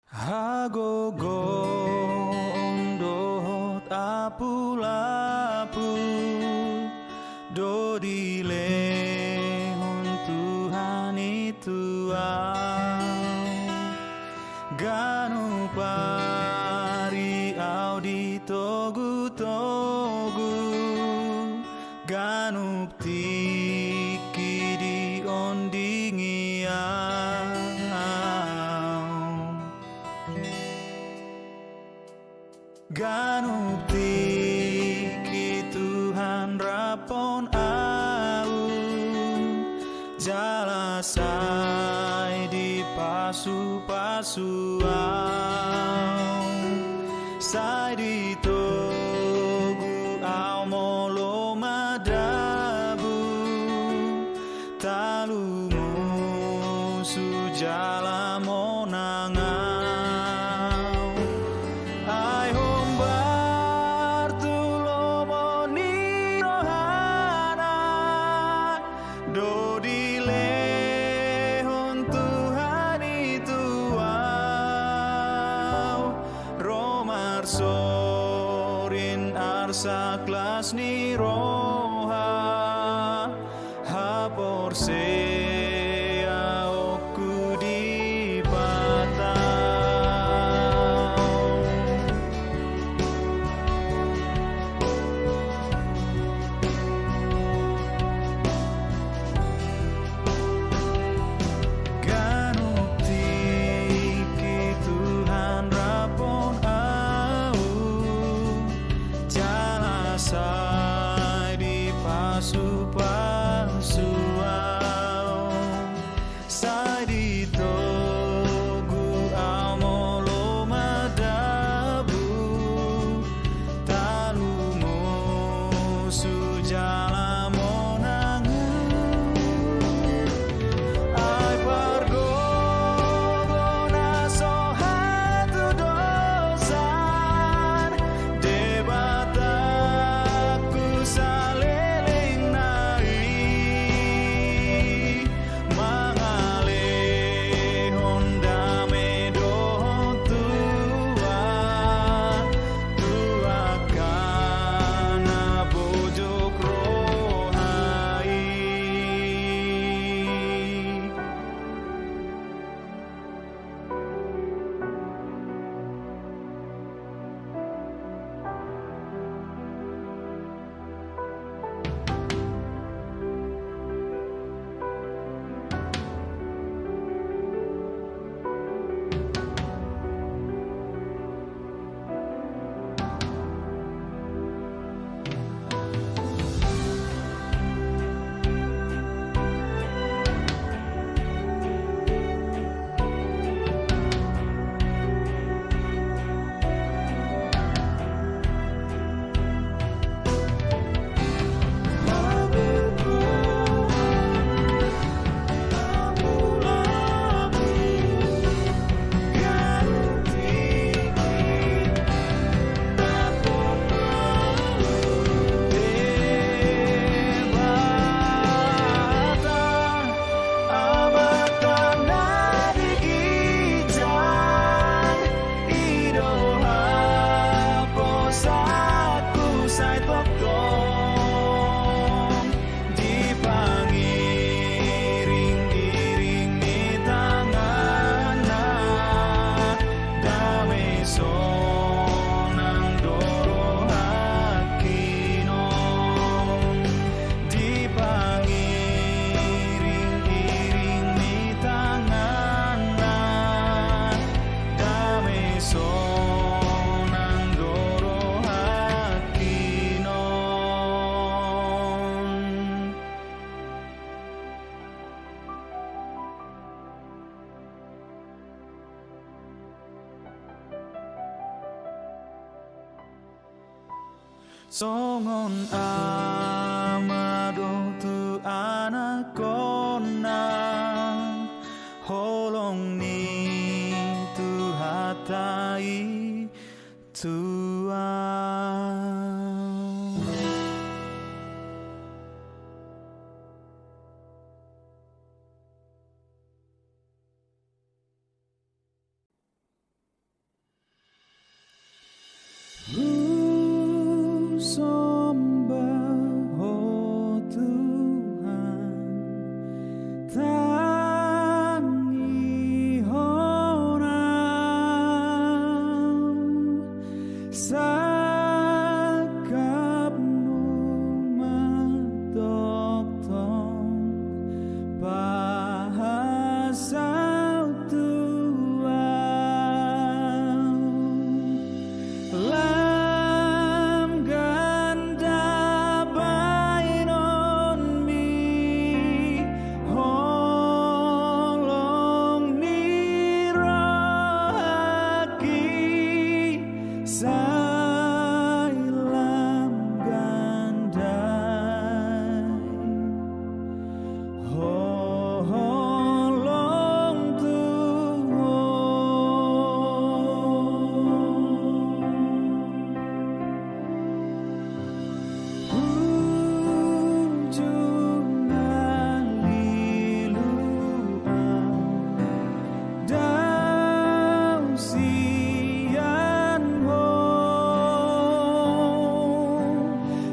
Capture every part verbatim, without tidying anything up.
Hagogoon dohot apulapul do dilehon Tuhan i tu ahu. Ganup ari ahu ditogutogu, ganup tingki diondingi ahu. Ganup tingki Tuhan raphon ahu, jala sai dipasupasu ahu. Sai ditogu ahu molo madabu, talumusu jala monang ahu. Ai hombar tu lomo ni rohana do dilehon Tuhan i tu ahu. Ro marsorin arsak las ni roha, haporseaonku di Debata. Ganup tingki Tuhan raphon ahu, jala sai dipasupasu ahu. Sai ditogu ahu molo madabu, talumusu jala monang ahu. Ai pargogo na so hatudosan, Debataku saleleng na i, mangalehon dame dohot tua, tu angka na bojok roha i. Amanta na di ginjang, i do haposanku sai tongtong, dipangiringiring ni tanganna, dame sonang do rohangki on. Dipangiringiring ni tanganna, dame sonang do rohangki on. Songon ama do tu anakkonna, holong ni Tuhanta i tu ahu.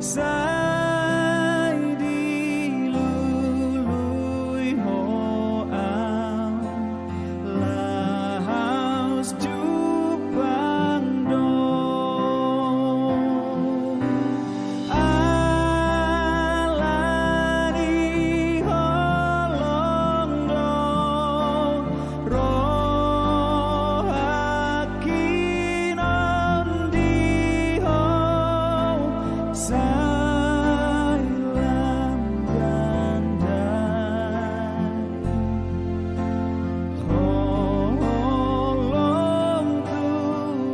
Sai dilului ho au, laos jumpang do. Ala ni holong do rohangki on di ho, sai lam gandai holong tu ho.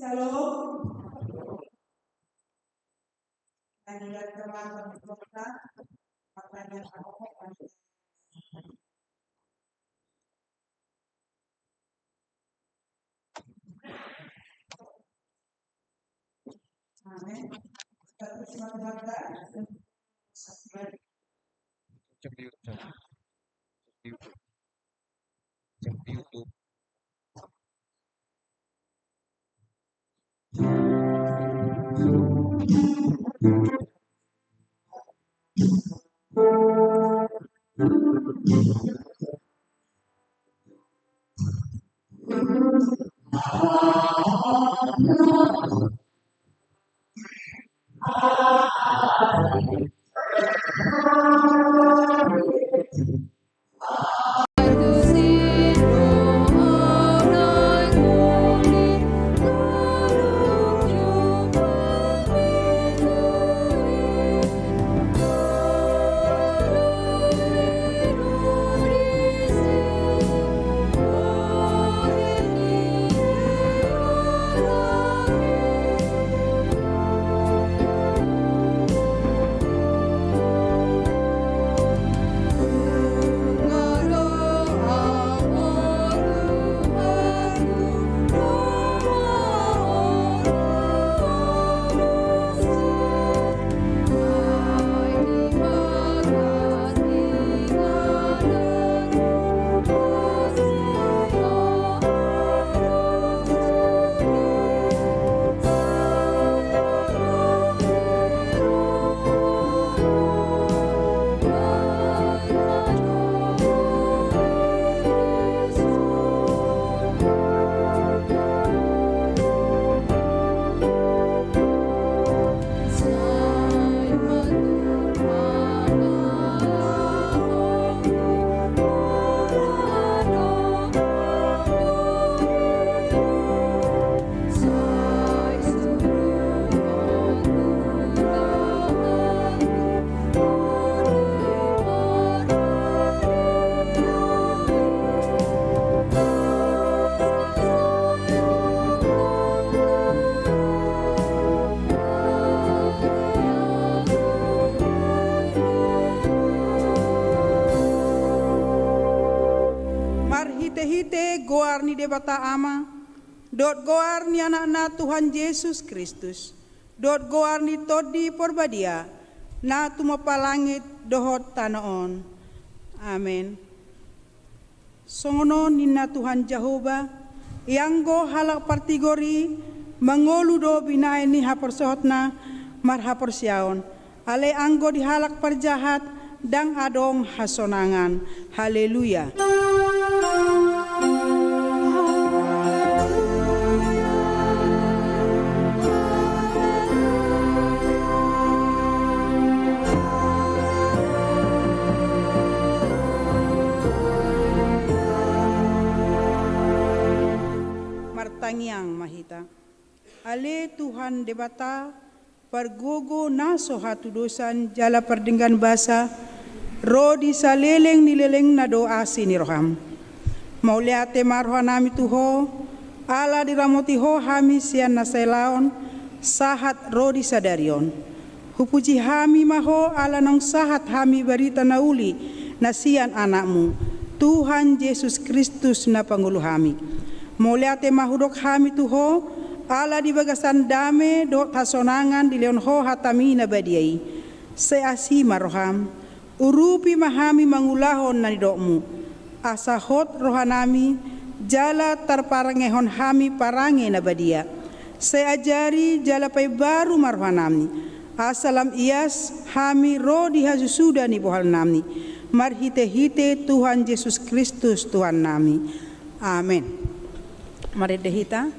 Shalom. Amin. Cek di YouTube. Cek di YouTube. Cek di YouTube. Marhitehite goar ni Debata Ama, dohot goar ni Anakna Tuhan Jesus Kristus, dohot goar ni Tondi Porbadia, na tumompa langit dohot tano on. Amen. Songon on ninna Tuhan Jahowa, ianggo halak partigor i mangolu do binahen ni haporseaonna marhaporseaon, alai anggo di halak parjahat ndang adong hasonangan. Haleluya. Martangiang ma hita. Ale Tuhan Debata, pargogo na so hatudosan jala pardenggan basa, ro di saleleng ni lelengna do asi ni roham. Mauliate ma rohanami tu Ho, ala diramoti Ho hami sian na sai laon, sahat ro di sadari on. Hupuji hami ma Ho ala naung sahat hami barita na uli na sian Anakmu, Tuhan Jesus Kristus na pangolu hami. Mauliate ma hudok hami tu Ho, ala di bagasan dame dohot hasonangan dilehon Ho hatami na badia i. Sai asi ma roham, urupi ma hami mangulahon na nidokmu, asa hot rohanami jala tarparangehon hami parange na badia. Sai ajari jala paimbaru ma rohanami, asa lam ias hami ro di hasusuda ni bohalnami, marhitehite Tuhan Jesus Kristus Tuhannami. Amen. Marende hita.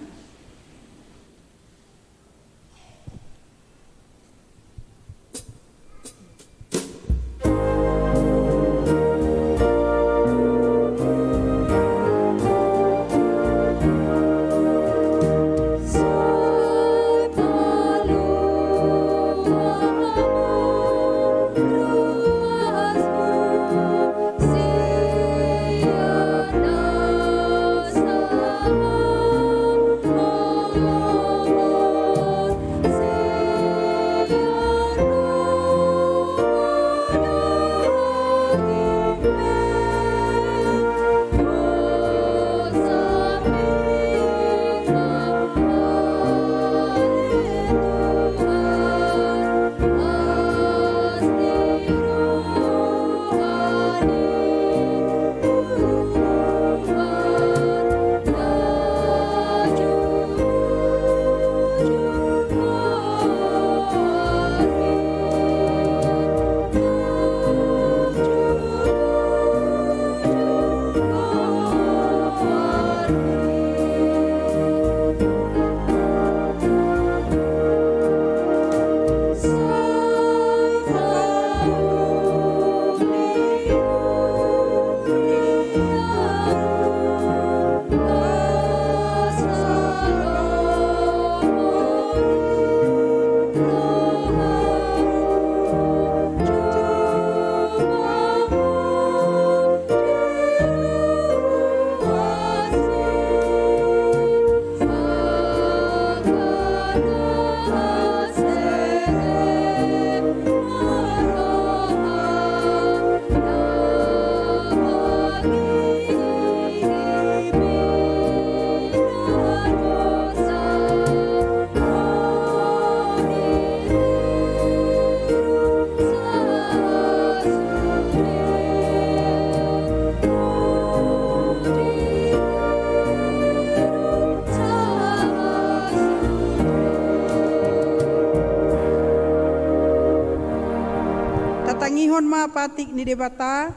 Tatangihon ma patik ni Debata,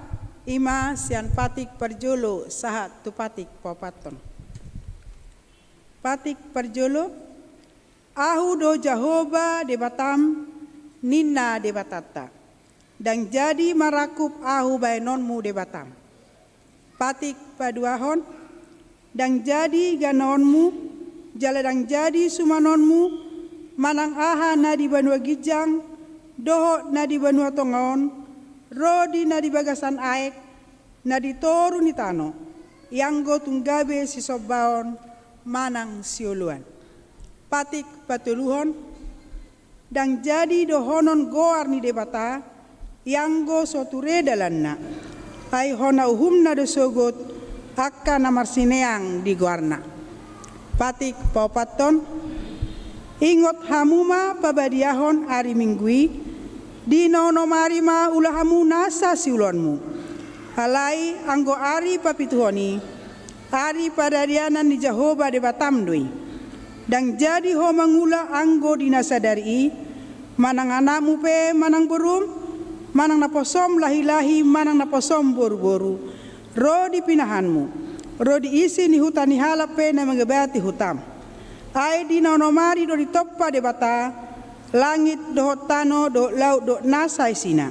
i ma sian patik parjolo sahat tu patik paopathon. Patik parjolo. Ahu do Jahowa Debatam, ninna Debatanta. Ndang jadi marangkup Ahu baenonmu Debatam. Patik paduahon. Ndang jadi ganaonmu, jala ndang jadi sumanonmu, manang aha na di banua ginjang, dohot na di banua tonga on, ro di na di bagasan aek, na di toru ni tano, ianggo tung gabe sisombaon manang sioloan. Patik patoluhon. Ndang jadi dohonon goar ni Debata, ianggo so ture dalanna. Ai hona uhumna do sogot, Angka na marsineang di goarna. Patik paopathon. Ingot hamu ma pabadiahon ari Minggu i, di na onom ari ma ula hamu nasa siulaonmu. Alai anggo ari papituhon i, ari paradianan ni Jahowa Debatam do i. Ndang jadi ho mangula anggo di na sadari i, manang anakmu pe manang borum, manang naposom lahilahi manang naposom boruboru, ro di pinahanmu, ro di isi ni huta ni halak pe na mangabati hutam. Ai di na onom ari do ditompa Debata langit dohot tano dohot laut dohot nasa isina.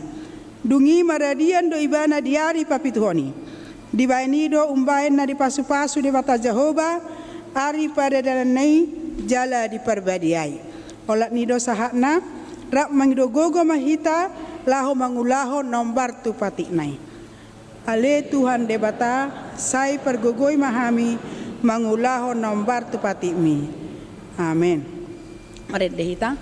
Dung i maradian do Ibana di ari papituhon i. Dibahen i do umbahen na dipasupasu Debata Jahowa ari paradiananna i jala diparbadiai. Olat ni i do sahatna, rap mangido gogo ma hita laho mangulahon na hombar tu patikna i. Ale Tuhan Debata, sai pargogoi ma hami mangulahon na hombar tu patikmi. Amen. Marende hita.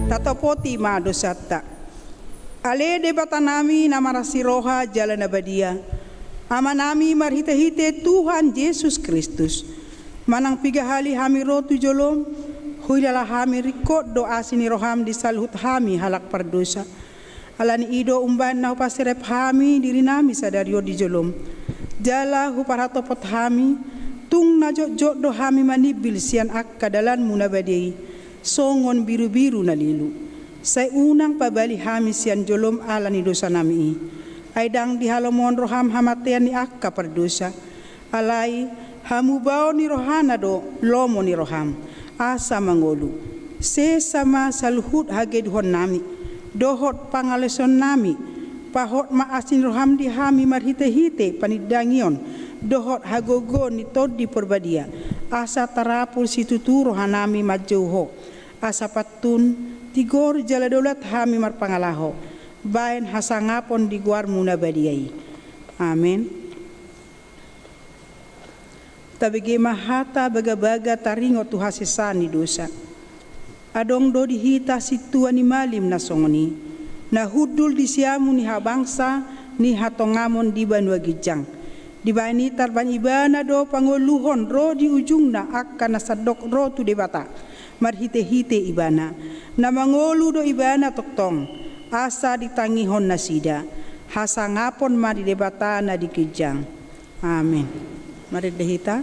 Tatopoti ma dosanta. Ale Debatanami na marasi roha jala na badia, Amanami marhitehite Tuhan Jesus Kristus, manang piga hali hami ro tu jolom, huhilala hami ringkot do asi ni roham di saluhut hami halak pardosa. Ala ni i do umbahen na hupaserep hami dirinami sadari on di jolom, jala huparhatopot hami, tung na jotjot do hami manimbil sian angka dalanmu na badia i, songon birubiru na lilu. Sai unang pabali hami sian jolom ala ni dosanami i. Ai ndang dihalomohon roham hamatean ni angka pardosa. Alai hamubaon ni rohana do lomo ni roham, asa mangolu. Sesa ma saluhut hagedukonnami dohot pangalesonnami. Pahot ma asi ni roham di hami marhitehite panindangion dohot hagogoon ni Tondi Porbadia, asa tarapul situtu rohanami manjou Ho, asa pantun, tigor jala daulat hami marpangalaho baen hasangapon di goarmu na badia i. Amen. Tabege ma hata bagabaga taringot tu hasesaan ni dosa. Adong do di hita sintua ni malim na songon i, na hundul di siamun ni habangsa ni hatongamon di banua ginjang. Dibaen i tarbaen ibana do pangoluhon ro di ujungna angka na sandok ro tu Debata marhitehite ibana. Na mangolu do ibana tongtong, asa ditangihon nasida. Hasangapon ma di Debata na di ginjang. Amen. Marende hita.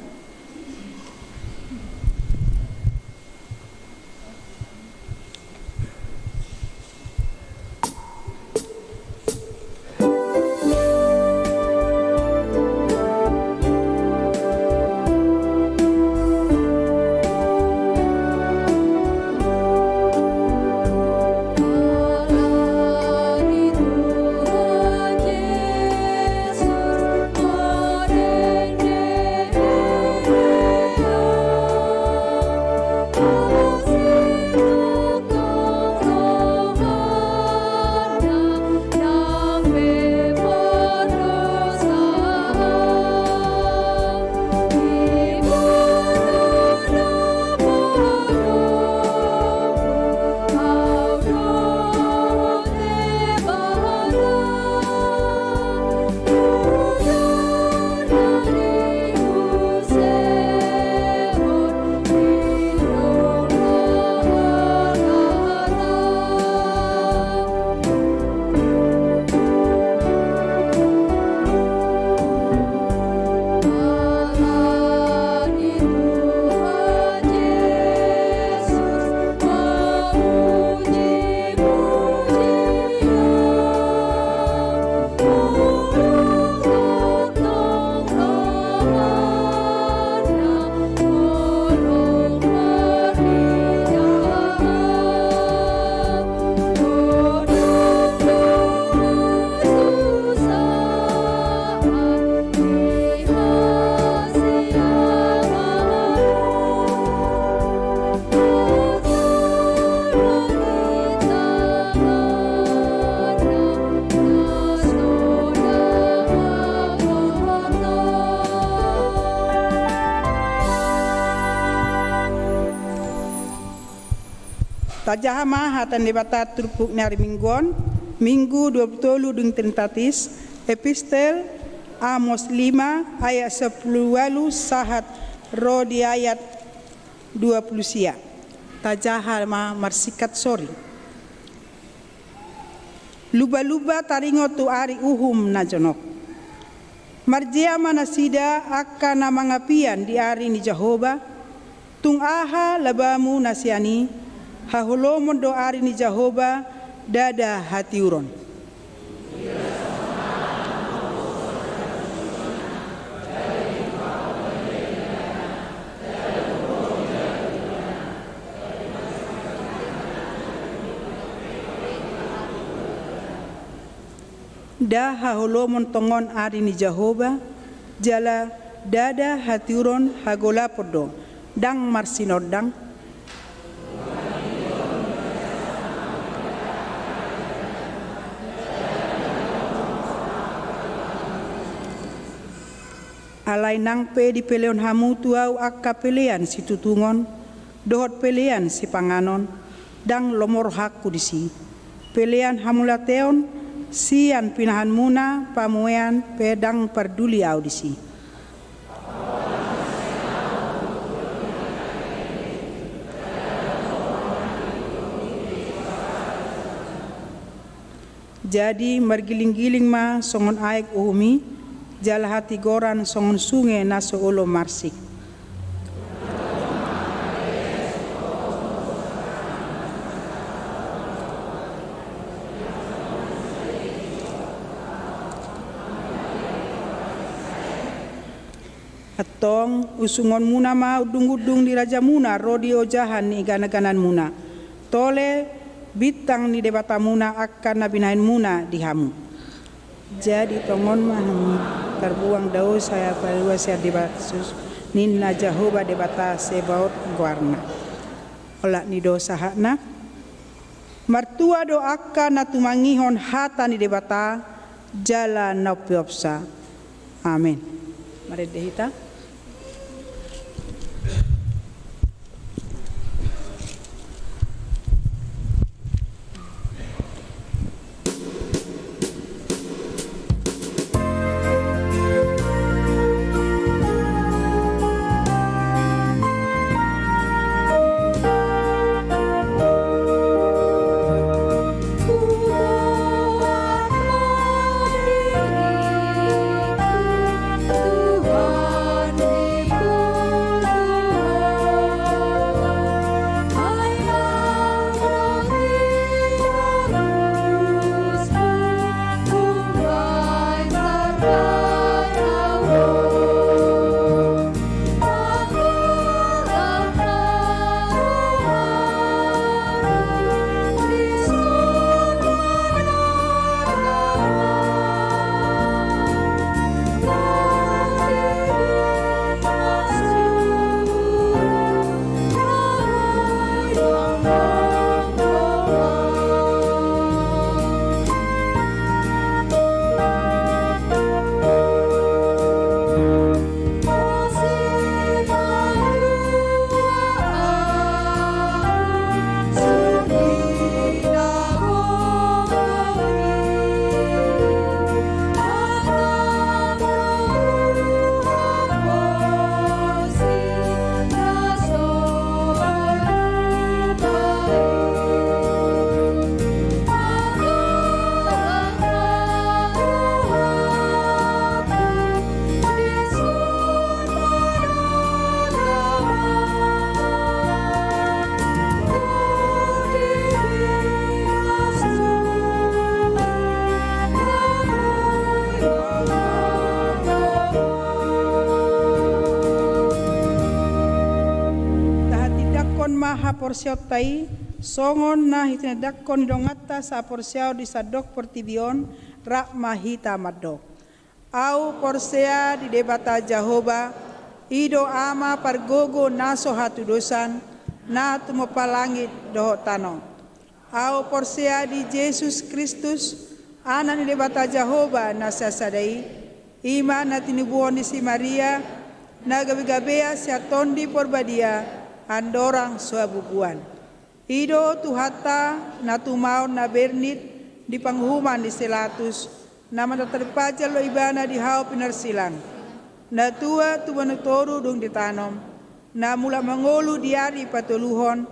Tajaha ma hata ni Debata turpuk ni ari Minggu on, Minggu dua pulu tolu dung Trinitatis, Epistel Amos lima ayat sampulu ualu sahat ro di ayat dua pulu sia. Tajaha ma marsingkat sori. Lumba-lumba taringot tu ari uhum na jonok. Marjea ma nasida angka na mangapian di ari ni Jahowa, tung aha labamu na sian i, haholomon do ari ni Jahowa, ndada hatiuron. Nda haholomon tongon ari ni Jahowa, jala ndada hatiuron, hagolapon do, ndang marsinondang. Alai nang pe dipelehon hamu tu ahu angka pelean situtungon, dohot pelean sipanganon, ndang lomo rohangku disi. Pelean hamauliateon sian pinahanmuna pamuean pe ndang parduli ahu disi. Jadi margiling-giling ma songon aek uhum i, jala hatigoran songon sunge na so olo marsik. Antong, usungonmuna ma undung-undung ni rajamuna ro di ojahan ni gana-gananmuna. Tole bintang ni Debatamuna angka na binahenmuna di hamu. Jadi tongon ma hamu tarbuang dao sai palua sian di basus, ninna Jahowa Debata Sebaot goarna. Olat ni do sahatna. Martua do angka na tumangihon hata ni Debata, jala na umpeopsa. Amen. Marende hita. Tahatindangkon ma haporseaonta i, songon na tinindangkon ni donganta saporseaon di sandok portibi on, rap ma hita mandok. Ahu porsea di Debata Jahowa, i do Ama pargogo na so hatudosan, na tumompa langit dohot tano. Ahu porsea di Jesus Kristus, Anak ni Debata Jahowa na sasada i, i ma na tinubuhon ni si Maria, na gabe-gabean sian Tondi Porbadia, andorang so habubuhan. I do Tuhanta na tumaon na bernit di panguhuman ni si Pilatus, na manat tarpajal do ibana di hau pinarsilang. Na tua tu banua toru dung ditanom, na mulak mangolu di ari patoluhon,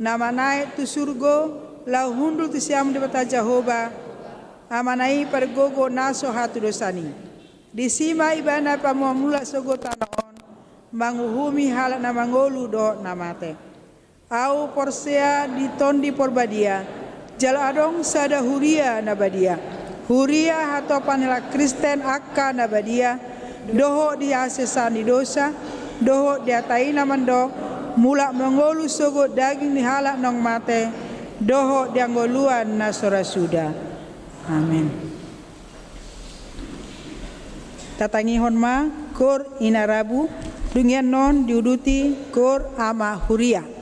na manaek tu surgo, laho hundul tu siamun Debata Jahowa, Amana i pargogo na so hatudosan i. Disi ma ibana pamoan mulak sogot tano on, manguhumi halak na mangolu dohot na mate. Ahu porsea di Tondi Porbadia, jala adong sada huria na badia. Huria hatopan ni halak Kristen angka na badia, dohot di hasesaan ni dosa, dohot di hata i na mandok, mulak mangolu sogot daging ni halak naung mate, dohot di hangoluan na so ra suda. Amen. Tatangihon ma koor inarabu, dung i annon diuduti koor ama huria.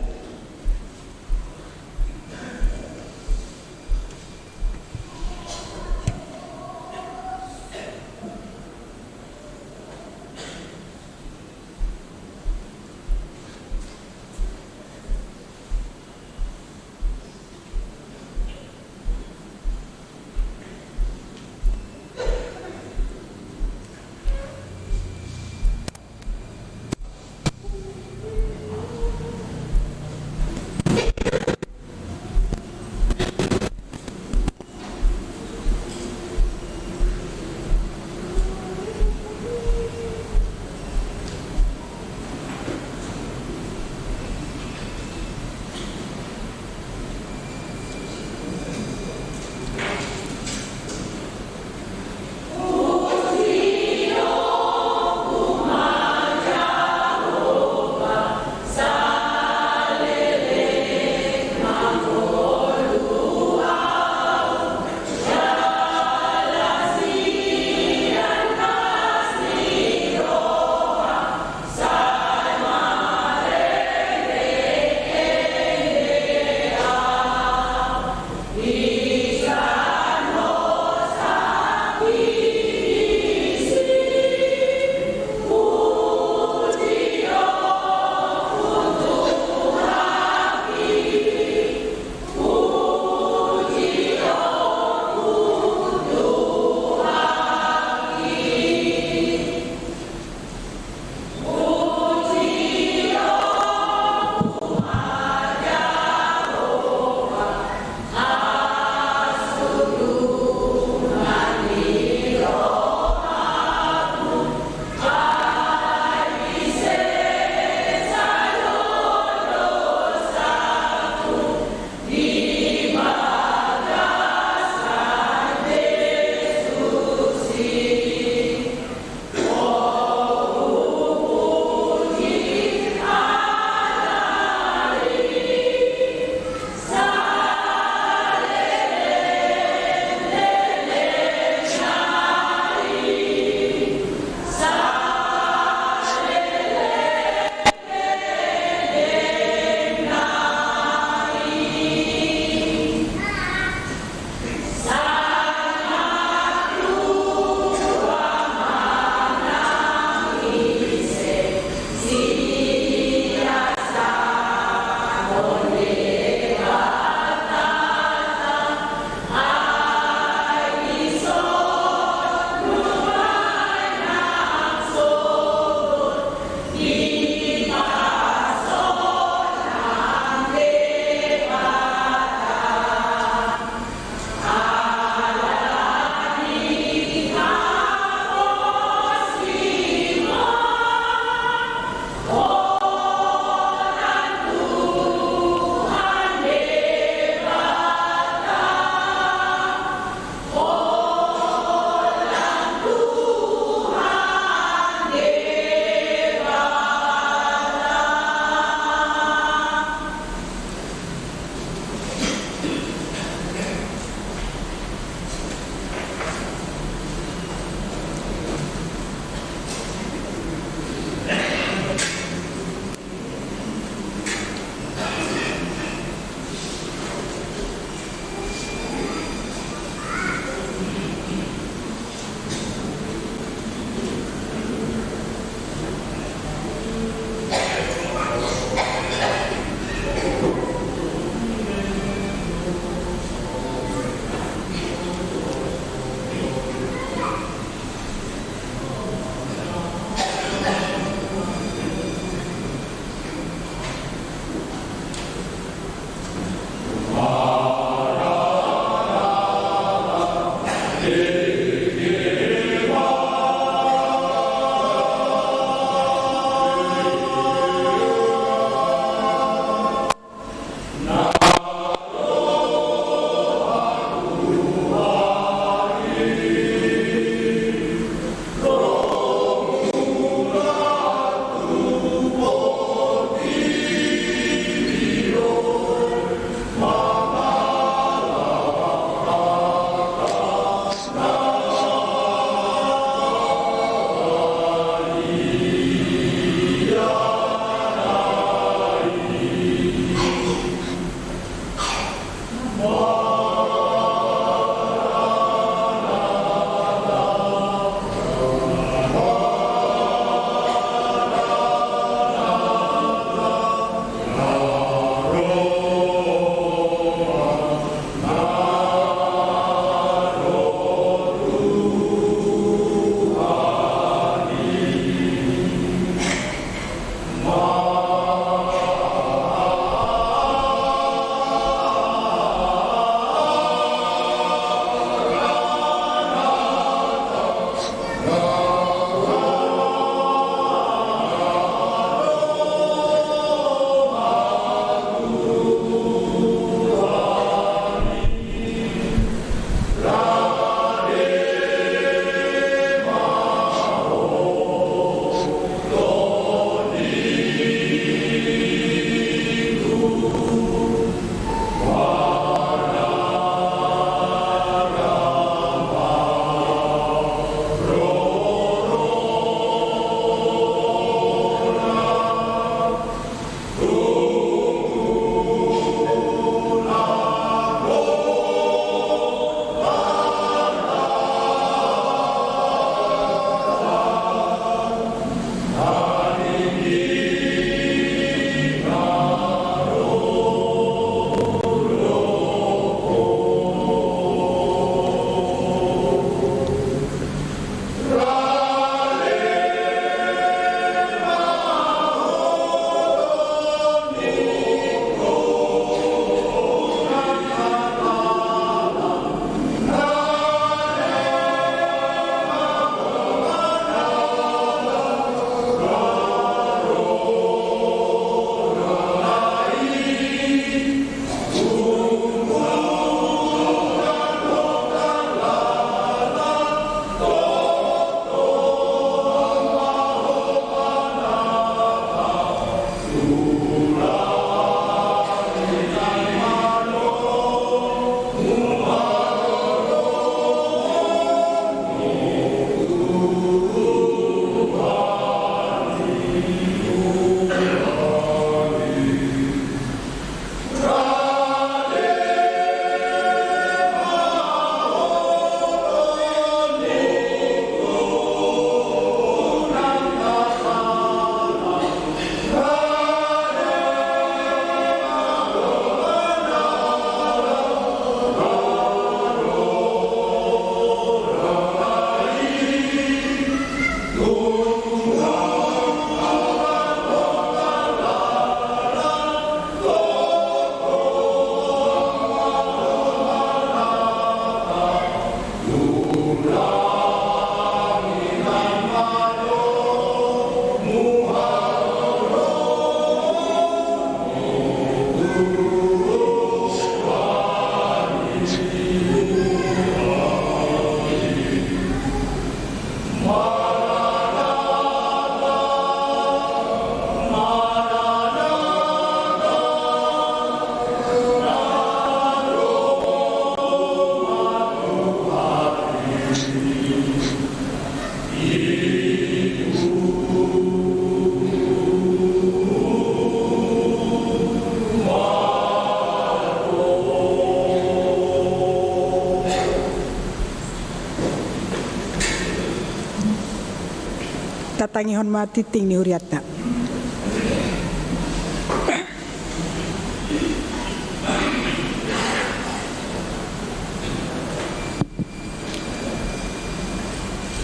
Tangihon ma tingting ni hurianta.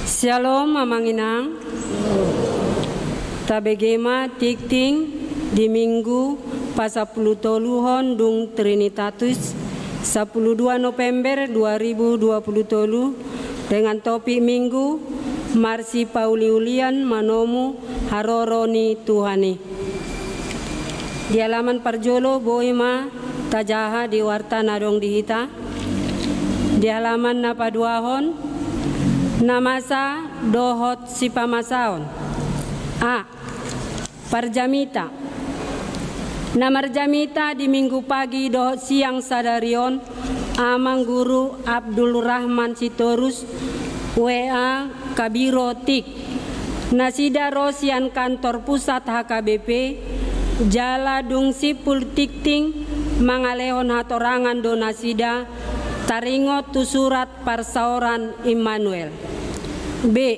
Syalom, Amang Inang. Tabege ma tingting di Minggu pasampulu toluhon dung Trinitatis, sampulu dua November dua ribu dua pulu tolu, dengan topik Minggu, Marsipauliulian Manomu Haroro ni Tuhan i. Di halaman parjolo boi ma tajaha di warta na adong di hita. Di halaman na paduahon, na masa dohot sipamasaon. A. Parjamita. Na marjamita di Minggu pagi dohot siang sadari on, Amang Guru Abdul Rahman Sitorus, W A Kabiro Tik. Nasida ro sian kantor pusat H K B P, jala dung simpul tingting mangalehon hatorangan do nasida, taringot tu surat parsaoran Immanuel. B.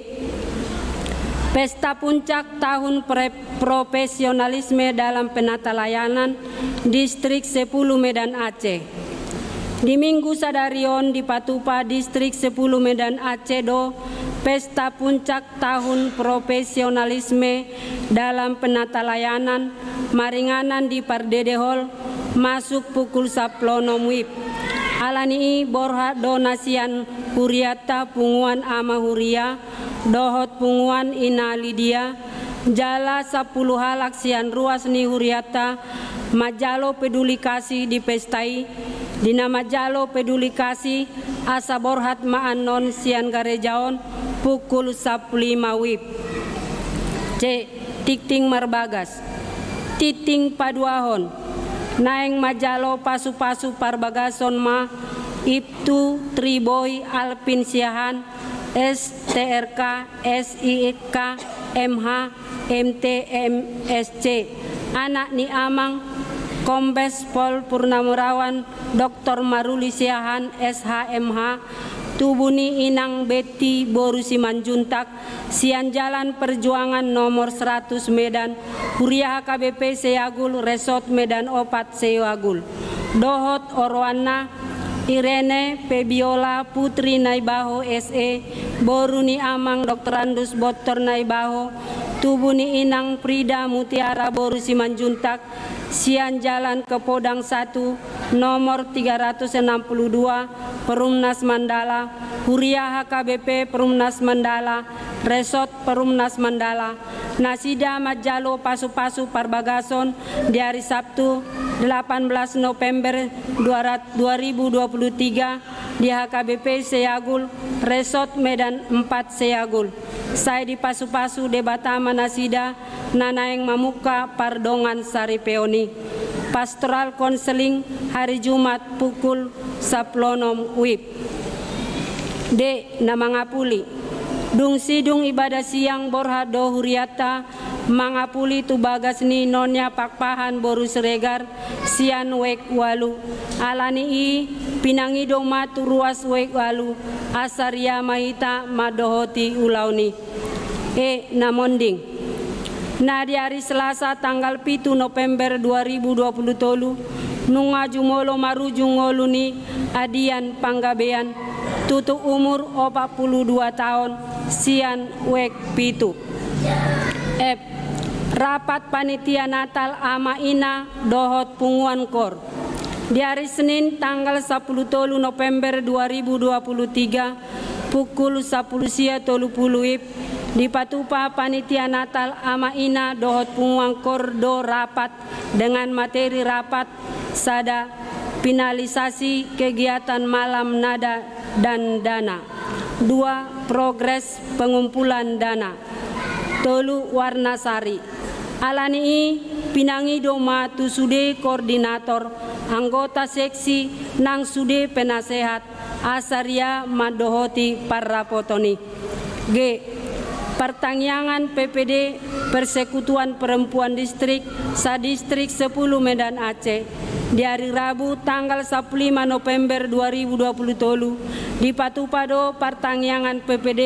Pesta puncak Tahun Pre-, Profesionalisme dalam Penatalayanan Distrik Sepuluh Medan Aceh. Di Minggu sadari on dipatupa Distrik Sepuluh Medan Aceh do pesta puncak Tahun Profesionalisme dalam Penatalayanan maringanan di Pardede Hall, masuk pukul sampulu onom wib. Alani i borhat do na sian hurianta punguan Ama Huria dohot punguan Ina Lidia, jala sampulu halak sian ruas ni hurianta manjalo peduli kasih di pesta i. Di na manjalo peduli kasih, asa borhat ma annon sian gareja on pukul sampulu lima wib. C. Tingting marbagas. Tingting paduahon. Naeng manjalo pasupasu parbagason ma Ibtu Triboy Alvin Siahaan, S T R K, S I K, M H, M T, M Sc, anak ni Amang Kombes Pol Purnawirawan Doktor Maruli Siahaan, S H, M H, tubu ni Inang Betti boru Simanjuntak, sian Jalan Perjuangan nomor seratus Medan, Huria H K B P Seyagul, Resort Medan Opat Seyagul. Dohot oroanna, Irene Febiola Putri Naibaho, S E, boru ni Amang Doktorandus Bottor Naibaho, tubu ni Inang Frida Mutiara boru Simanjuntak, sian Jalan Kepodang satu, nomor tiga ratus enam puluh dua, Perumnas Mandala, Huria H K B P Perumnas Mandala, Resort Perumnas Mandala, nasida manjalo pasupasu parbagason di ari Sabtu, delapan belas November dua rat-, dua ribu dua puluh tiga, di H K B P Seyagul, Resort Medan Empat Seyagul. Sai dipasupasu Debata ma nasida na naeng mamungka pardongan saripeon i. Pastoral konseling hari Jumat pukul sampulu onom wib. D. Na mangapuli. Dung sidung ibadah siang borhat do hurianta mangapuli tu bagas ni Nonya Pakpahan boru Siregar sian wijk ualu. Alani i pinangido ma tu ruas wijk ualu asa ria ma hita mandohoti ulaon i. E. Na monding. Na di ari Selasa tanggal pitu November dua ribu dua puluh tolu, nunga jumolo marujung ngolu ni Adian Panggabean, tutu umur opat puluh dua taon, sian wijk pitu. F. Rapat panitia Natal Ama Ina dohot Punguan Kor. Di ari Senin tanggal sampulu tolu November dua ribu dua puluh tiga, pukul sampulu sia tolu puluh wib, dipatupa panitia Natal Ama Ina dohot Punguan Kor do rapat dengan materi rapat sada, finalisasi kegiatan malam nada dan dana. Dua, progres pengumpulan dana. Tolu, warna sari. Alani i pinangido ma tu sude koordinator, anggota seksi nang sude penasehat, asa ria mandohoti parrapoton i. G. Partangiangan P P D Persekutuan Perempuan Distrik sa-Distrik Sepuluh Medan Aceh, Di ari Rabu tanggal sampulu lima November dua ribu dua pulu tolu, dipatupa do partangiangan P P D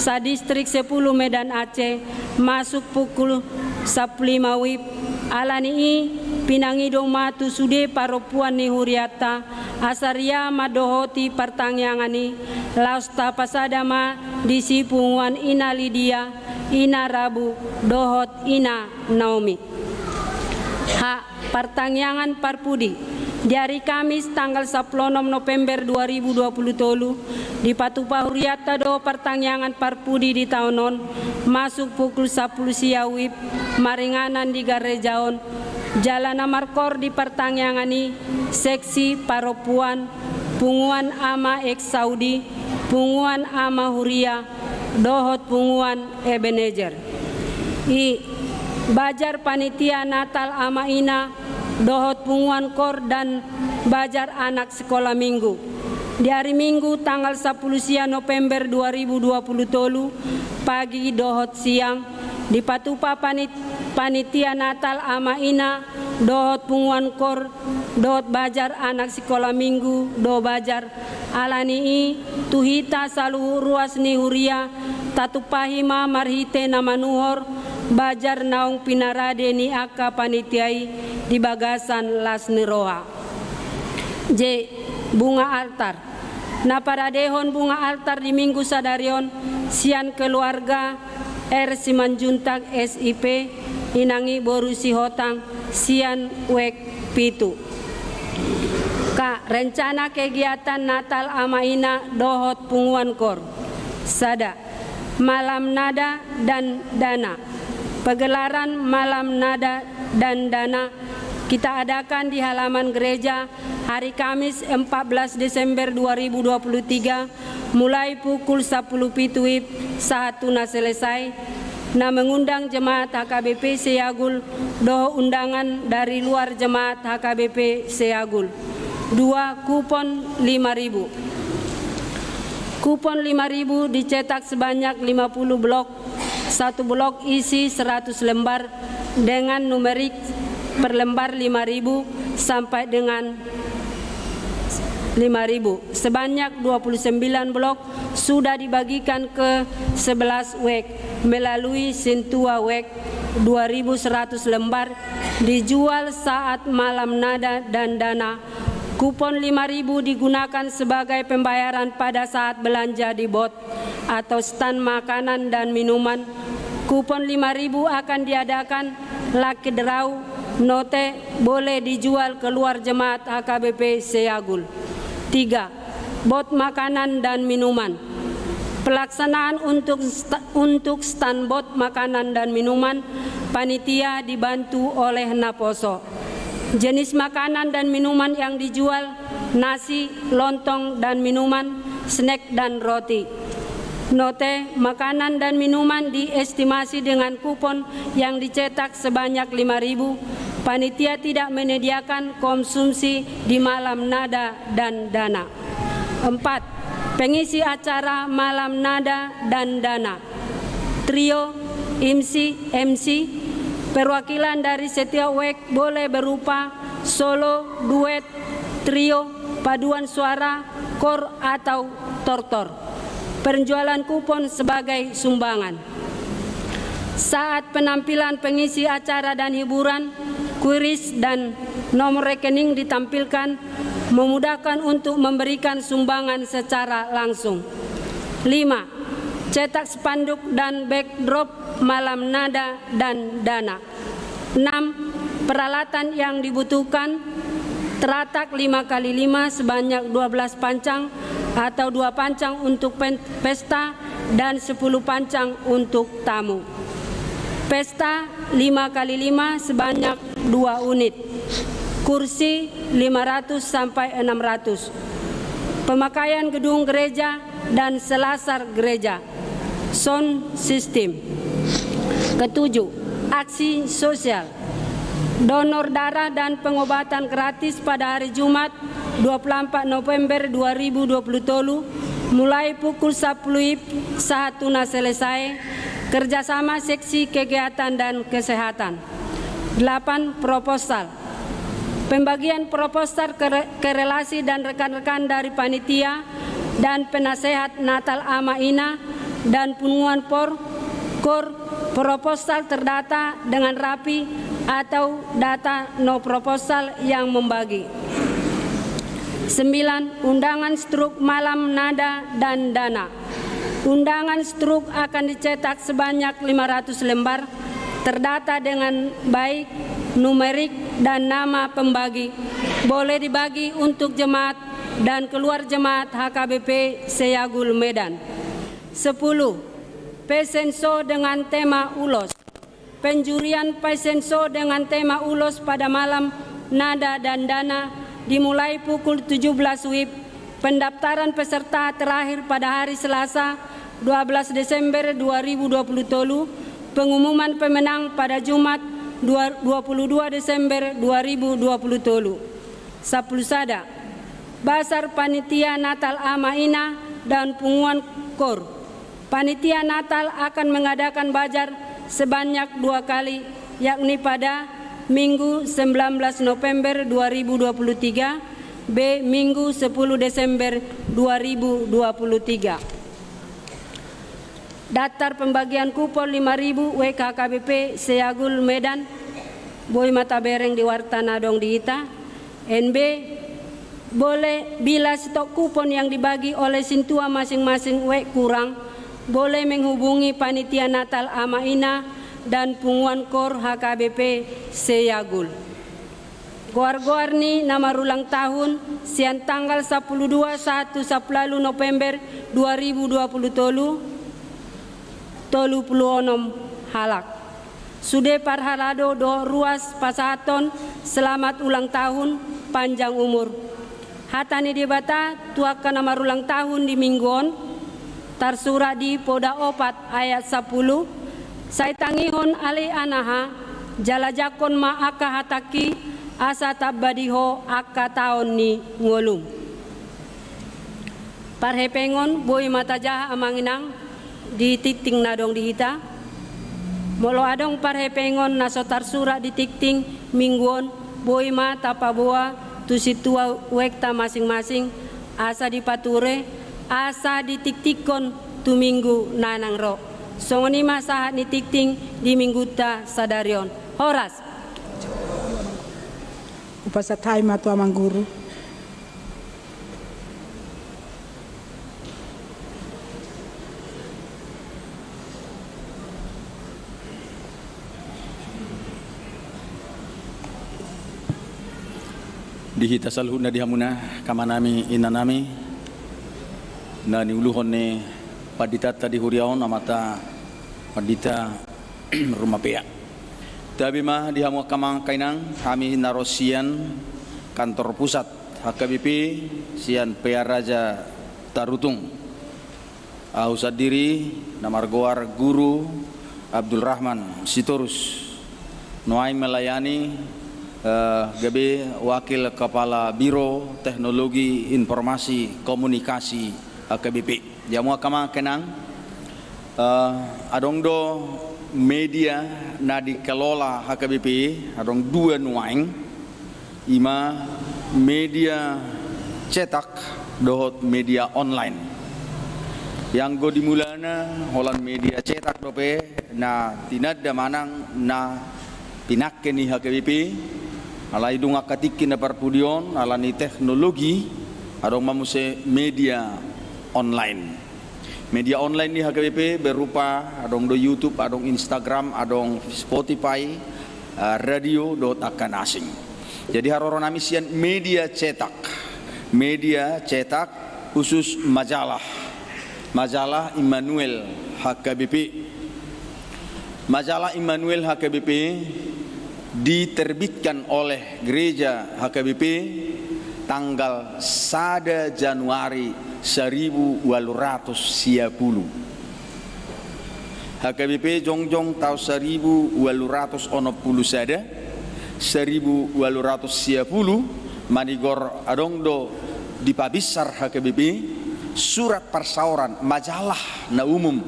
sa-Distrik Sepuluh Medan Aceh masuk pukul sampulu lima WIB. Alani i, pinangido ma tu sude parompuan ni hurianta asa ria mandohoti partangiangan i, laos tapasada ma disi punguan Ina Lidia, Ina Rabu, dohot Ina Naomi. H. Partangiangan parpudi. Di ari Kamis tanggal sampulu onom November dua ribu dua pulu tolu, dipatupa hurianta do partangiangan parpudi di taon on, masuk pukul sampulu sia WIB, maringanan di gareja on. Jala na markoor di partangiangan i, seksi, parompuan, punguan ama ex Saudi, punguan ama huria, dohot punguan Ebenezer. I. Bajar panitia Natal ama ina dohot punguan koor dan bajar anak sikola minggu. Di ari Minggu tanggal sampulu sia November dua ribu dua pulu tolu, pagi dohot siang, dipatupa panit-, panitia Natal ama ina dohot punguan koor dohot bajar anak sikola minggu do bajar. Alani i, tu hita saluhut ruas ni huria, tatumpahi ma marhite na manuhor bajar naung pinarade ni angka panitia i di bagasan las ni roha. J. Bunga altar. Na paradehon bunga altar di Minggu sadari on sian keluarga R. Simanjuntak, S I P, inang i boru Sihotang, sian WEG pitu. K. Rencana kegiatan Natal ama ina dohot punguan koor. Sada. Malam Nada dan Dana. Pegelaran Malam Nada dan Dana kita adakan di halaman gereja hari Kamis empat belas Desember dua ribu dua puluh tiga, mulai pukul sampulu pitu WIB sahat tu na selesai, na mengundang jemaat H K B P Seyagul dohot undangan dari luar jemaat H K B P Seyagul. Dua, kupon lima ribu. Kupon lima ribu dicetak sebanyak lima puluh blok, satu blok isi seratus lembar dengan numerik per lembar lima ribu sampai dengan lima ribu. Sebanyak dua puluh sembilan blok sudah dibagikan ke sebelas WEG melalui Sintua WEG, dua ribu seratus lembar dijual saat Malam Nada dan Dana. Kupon lima ribu digunakan sebagai pembayaran pada saat belanja di bot atau stan makanan dan minuman. Kupon lima ribu akan diadakan lucky draw, note boleh dijual keluar jemaat H K B P Seyagul. Tiga, bot makanan dan minuman. Pelaksanaan untuk sta-, untuk stan bot makanan dan minuman, panitia dibantu oleh naposo. Jenis makanan dan minuman yang dijual, nasi, lontong, dan minuman, snack, dan roti. Note, makanan dan minuman diestimasi dengan kupon yang dicetak sebanyak lima ribu. Panitia tidak menyediakan konsumsi di Malam Nada dan Dana. Empat, pengisi acara Malam Nada dan Dana. Trio, imsi, M C, perwakilan dari setiap WEG boleh berupa solo, duet, trio, paduan suara, koor atau tortor. Penjualan kupon sebagai sumbangan. Saat penampilan pengisi acara dan hiburan, kuis dan nomor rekening ditampilkan, memudahkan untuk memberikan sumbangan secara langsung. Lima, cetak spanduk dan backdrop Malam Nada dan Dana. Enam, peralatan yang dibutuhkan, teratak lima kali lima sebanyak dua belas pancang atau dua pancang untuk pen-, pesta dan sepuluh pancang untuk tamu. Pesta lima kali lima sebanyak dua unit. Kursi lima ratus sampai enam ratus. Pemakaian gedung gereja dan selasar gereja. Sound system. Ketujuh, aksi sosial. Donor darah dan pengobatan gratis pada hari Jumat, dua puluh empat November dua ribu dua puluh tolu, mulai pukul sampulu WIB sahat tu na selesai, kerjasama Seksi Kegiatan dan Kesehatan. Delapan, proposal. Pembagian proposal ke, ke relasi dan rekan-rekan dari panitia dan penasehat Natal Ama Ina dan Punguan Por, Kor, proposal terdata dengan rapi atau data no proposal yang membagi. Sembilan, undangan struk malam nada dan dana. Undangan struk akan dicetak sebanyak lima ratus lembar, terdata dengan baik numerik dan nama pembagi. Boleh dibagi untuk jemaat dan keluar jemaat H K B P Seyagul Medan. Sepuluh, fashion show dengan tema ulos. Penjurian fashion show dengan tema ulos pada malam nada dan dana dimulai pukul tujuh belas wib. Pendaftaran peserta terakhir pada hari Selasa, dua belas Desember dua ribu dua puluh tolu. Pengumuman pemenang pada Jumat, dua, dua puluh dua Desember dua ribu dua puluh tolu. Sampulu sada. Bazar panitia Natal Ama Ina dan Punguan Kor. Panitia Natal akan mengadakan bazar sebanyak dua kali, yakni pada Minggu sembilan belas November dua ribu dua puluh tiga, B, Minggu sepuluh Desember dua ribu dua puluh tiga. Daftar pembagian kupon lima ribu W K H K B P Seyagul Medan, boi ma tabereng di warta na adong di hita. N B, boleh, bila stok kupon yang dibagi oleh sintua masing-masing W kurang, boleh menghubungi panitia Natal Ama Ina dan Punguan Kor H K B P Seyagul. Goar-goar ni na marulang tahun sian tanggal sampulu dua sahat tu sampulu ualu November dua ribu dua puluh tolu, tolu pulu onom halak. Sude parhalado do ruas pasahathon selamat ulang tahun, panjang umur. Hata ni Debata tu angka na marulang tahun di minggu on, tarsurat di Poda opat ayat sampulu, sai tangihon ale anaha, jala jangkon ma angka hatangki, asa tamba di ho angka taon ni ngolum. Parhepengon, boi ma tajaha amang inang di tingting na adong di hita. Molo adong parhepengon na so tarsurat di tingting minggu on, boi ma tapaboa tu sintua wekta masing-masing, asa dipature, asa ditingtingkon tu minggu na naeng ro. Songon i ma sahat ni tingting di minggunta sadari on. Horas. Hupasahat hami ma tu amang guru. Di hita saluhutna di hamuna, amanami, inanami, na niuluhon ni panditanta di huria on, amanta Pandita Rumapea. Tabi ma di hamu angka amang, angka inang, hami na ro sian kantor pusat H K B P sian Pearaja Tarutung. Ahu sandiri na margoar Guru Abdul Rahman Sitorus, nuaeng melayani, eh, gabe Wakil Kepala Biro Teknologi Informasi Komunikasi H K B P. Di hamu angka amang, angka inang, eh, adong do media na dikelola H K B P, adong dua nuaeng, i ma media cetak dohot media online. Anggo di mulana holan media cetak dope na tinanda manang na pinangke ni H K B P, alai dung angka tingki na parpudi on, ala ni teknologi, adong ma muse media online. Media online ni H K B P berupa adong do YouTube, adong Instagram, adong Spotify, eh, radio, dohot angka na asing. Jadi haroro nami sian media cetak. Media cetak khusus majalah. Majalah Immanuel H K B P. Majalah Immanuel H K B P diterbitkan oleh Gereja H K B P tanggal sada Januari saribu ualu ratus sia pulu. H K B P jongjong taon saribu ualu ratus onom pulu sada, saribu ualu ratus sia pulu, manigor adong do dipabinsar H K B P surat parsaoran, majalah na umum,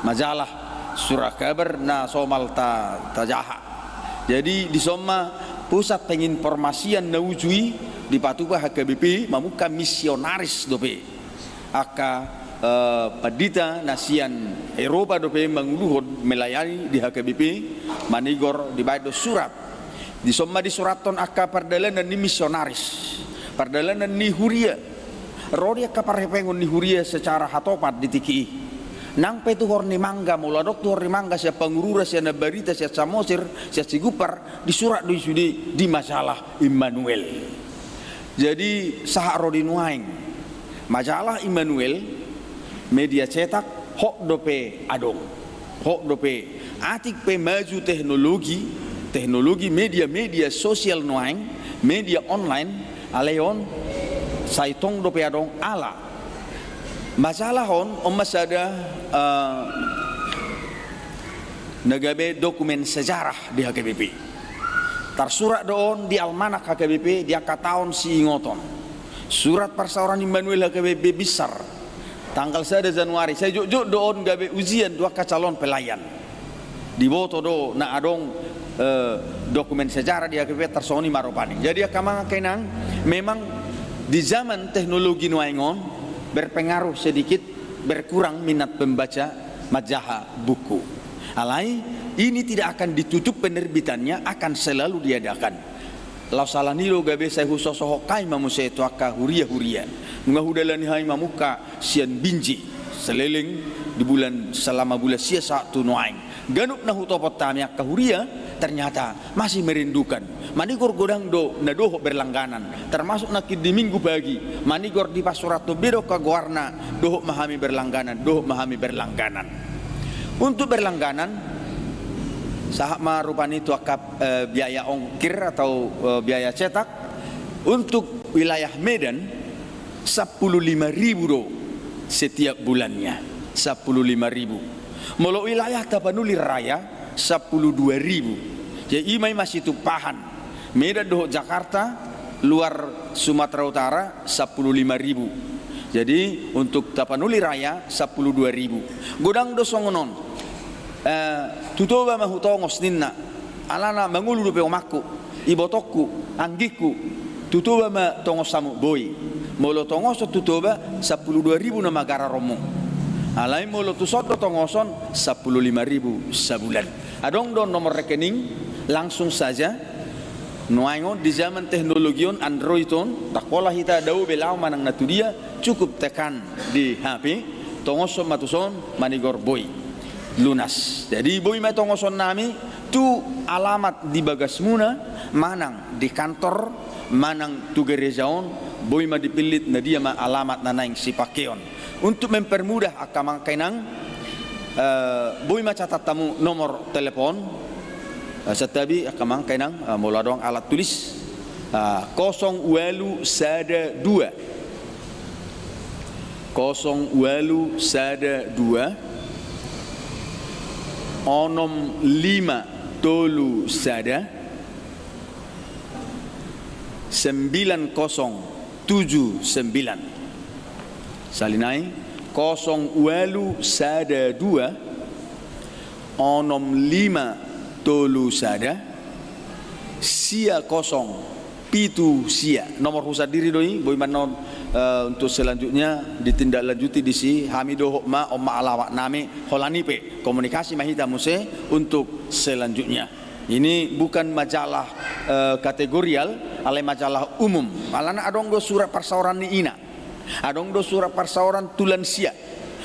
majalah, surat kabar na somal ta, tajaha. Jadi dison ma Pusat penginformasian na uju i dipatupa H K B P, mamungka misionaris dope. Angka, eh, pandita na sian Eropa dope manguluhon melayani di H K B P, manigor dibaen do surat. Dison ma disurathon angka pardalanan ni misionaris, pardalanan ni huria. Ro di angka parhepengon ni huria secara hatopan di tingki i. Nang pe tuhor ni mangga, molo adong tuhor ni mangga sian Pangururan, sian Ambarita, sian Samosir, sian Sigumpar, disurat do i sude di majalah Immanuel. Jadi sahat ro di nuaeng, majalah Immanuel, media cetak, hot dope adong. Hot dope, atik pe maju teknologi, teknologi media, media sosial nuaeng, media online, alai on sai tong dope adong ala majalah on, on ma sada, eh, na gabe dokumen sejarah di H K B P. Tarsurat do on di almanak H K B P di angka taon siingoton. Surat parsaoran Immanuel H K B P Binsar, tanggal sada Januari, sai jotjot do on gabe ujian tu angka calon pelayan. Diboto do na adong, eh, dokumen sejarah di H K B P tarsongon i ma rupani. Jadi angka amang angka inang, memang di zaman teknologi nuaeng on berpengaruh sedikit, berkurang minat pembaca manjaha buku. Alai, ini tidak akan ditutup penerbitannya, akan selalu diadakan. Laos ala ni i do gabe sai husosohon hami ma muse tu angka huria-huria. Nunga hudalani hami mamungka sian Binjai, Saleleng, di bulan, selama bulan sia sahat tu nuaeng. Ganup na hutopot hami angka huria, ternyata masih merindukan. Manigor godang do na dohot berlangganan, termasuk nangkin di Minggu pagi, manigor dipasurathon be do angka goarna, dohot ma hami berlangganan, dohot ma hami berlangganan. Untuk berlangganan, sahat ma rupani tu angka, eh, biaya ongkir atau, eh, biaya cetak, untuk wilayah Medan, sampulu lima ribu do setiap bulannya, sampulu lima ribu. Molo wilayah Tapanuli Raya, sampulu dua ribu. Jadi i ma i masitumpahan. Medan dohot Jakarta, luar Sumatera Utara, sampulu lima ribu. Jadi untuk Tapanuli Raya, sampulu dua ribu. Godang do songon on. Eh, tu Toba ma hutongos ninna. Alana mangolu dope omakku, ibotongku, anggingku, tu Toba ma tongos hamu, boi. Molo tongoson tu Toba, sampulu dua ribu nama gararonmu. Alai molo tuson do tongoson, sampulu lima ribu sabulan. Adong do nomor rekening, langsung saja. Nuaeng on di zaman teknologi on, Android on, ndang pola hita dao be laho manang na tu dia, cukup tekan di H P, tongoson ma tuson, manigor boi. Lunas. Jadi boi ma tongoson nami tu alamat di bagasmuna, manang di kantor, manang tu gereja on, boi ma dipillit na dia ma alamat na naeng sipangkeon. Untuk mempermudah angka amang angka inang, eh, boi ma catat hamu nomor telepon, eh, santabi angka amang angka inang, eh, molo adong alat tulis, eh, kosong ualu sada dua. Kosong ualu sada dua, onom lima tolu sada, sembilan kosong tujuh sembilan. Sali nai, kosong ualu sada dua, onom lima tolu sada, sia kosong pitu sia. Nomor hu sandiri do i, boi ma annon, eh, untuk selanjutnya ditindaklanjuti disi, hami dohot ma, on ma alamat nami, holan i pe komunikasi ma hita muse untuk selanjutnya. Ini bukan majalah, eh, kategorial, alai majalah umum. Alana adong do surat parsaoran ni ina. Adong do surat parsaoran tu lansia.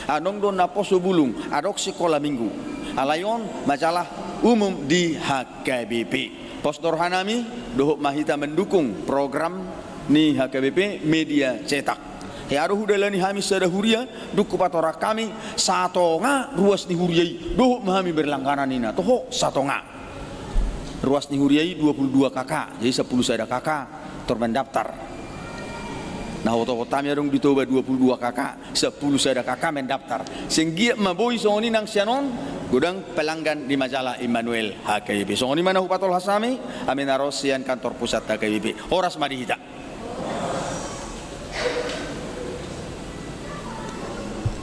Adong do naposo bulung, adong sikola minggu. Alai on majalah umum di H K B P. Pos do roha nami, dohot ma hita mendukung program ni H K B P media cetak. Hea do hudalani hami sada huria, dung hupatorang hami, satonga ruas ni huria i, dohot ma hami berlangganan ninna, toho satonga. Ruas ni huria i dua puluh dua K K, jadi sampulu sada K K tor mendaftar. Na hutopot hami adong di Toba dua puluh dua K K, sampulu sada K K mendaftar. Sai anggiat ma boi songon i nang sian on, godang pelanggan di majalah Immanuel H K B P. Songon i ma na hupatolhas hami, hami na ro sian kantor pusat H K B P. Horas ma di hita.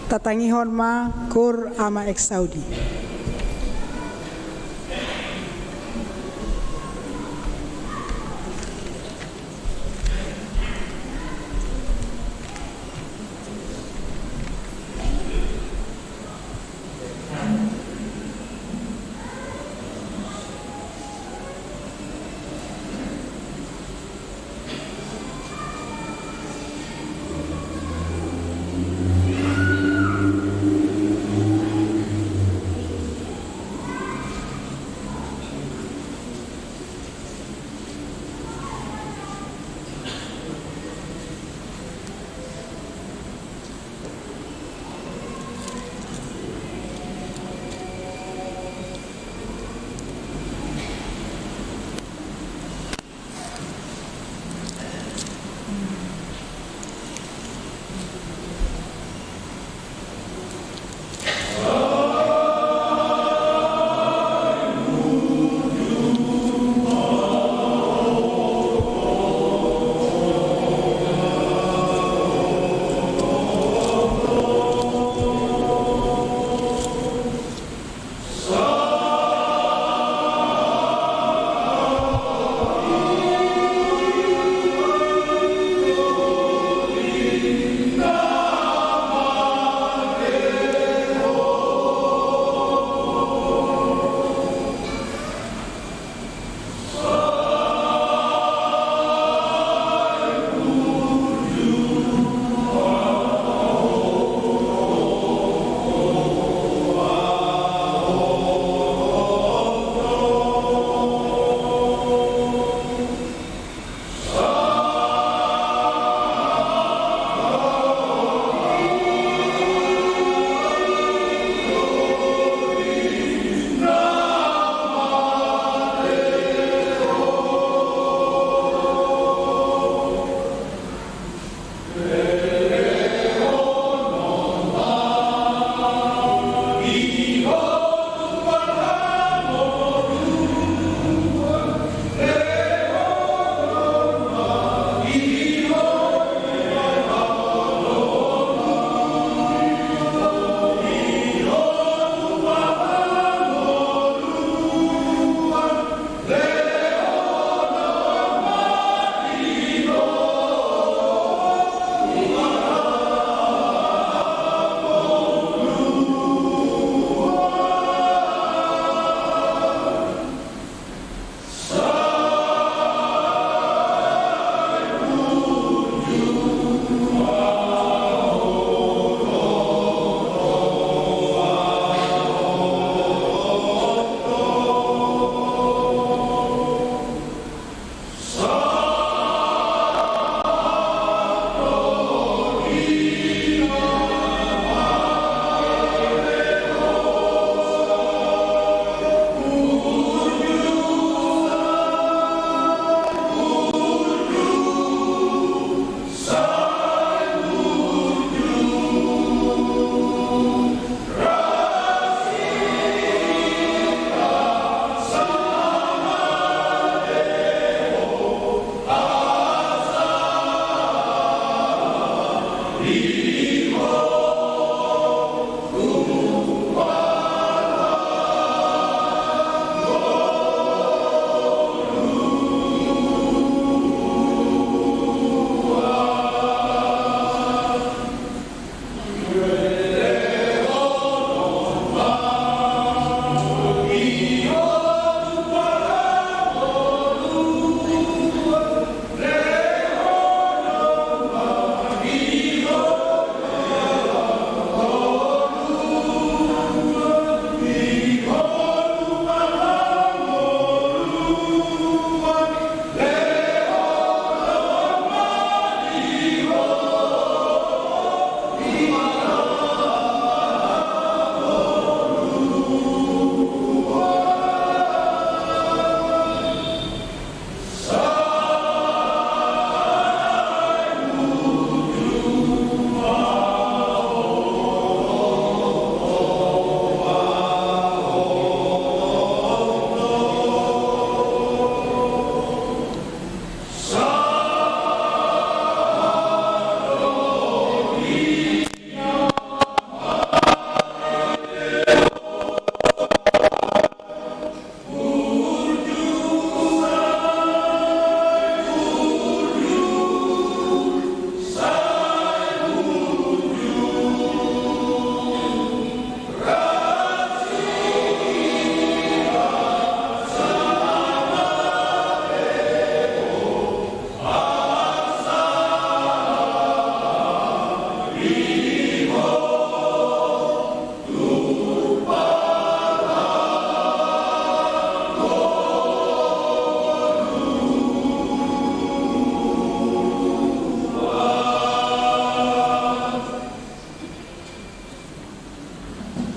Tatangihon ma Koor Ama Exaudi.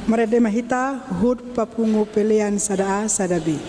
Marende ma hita huhut papungu pelean sada A sada B.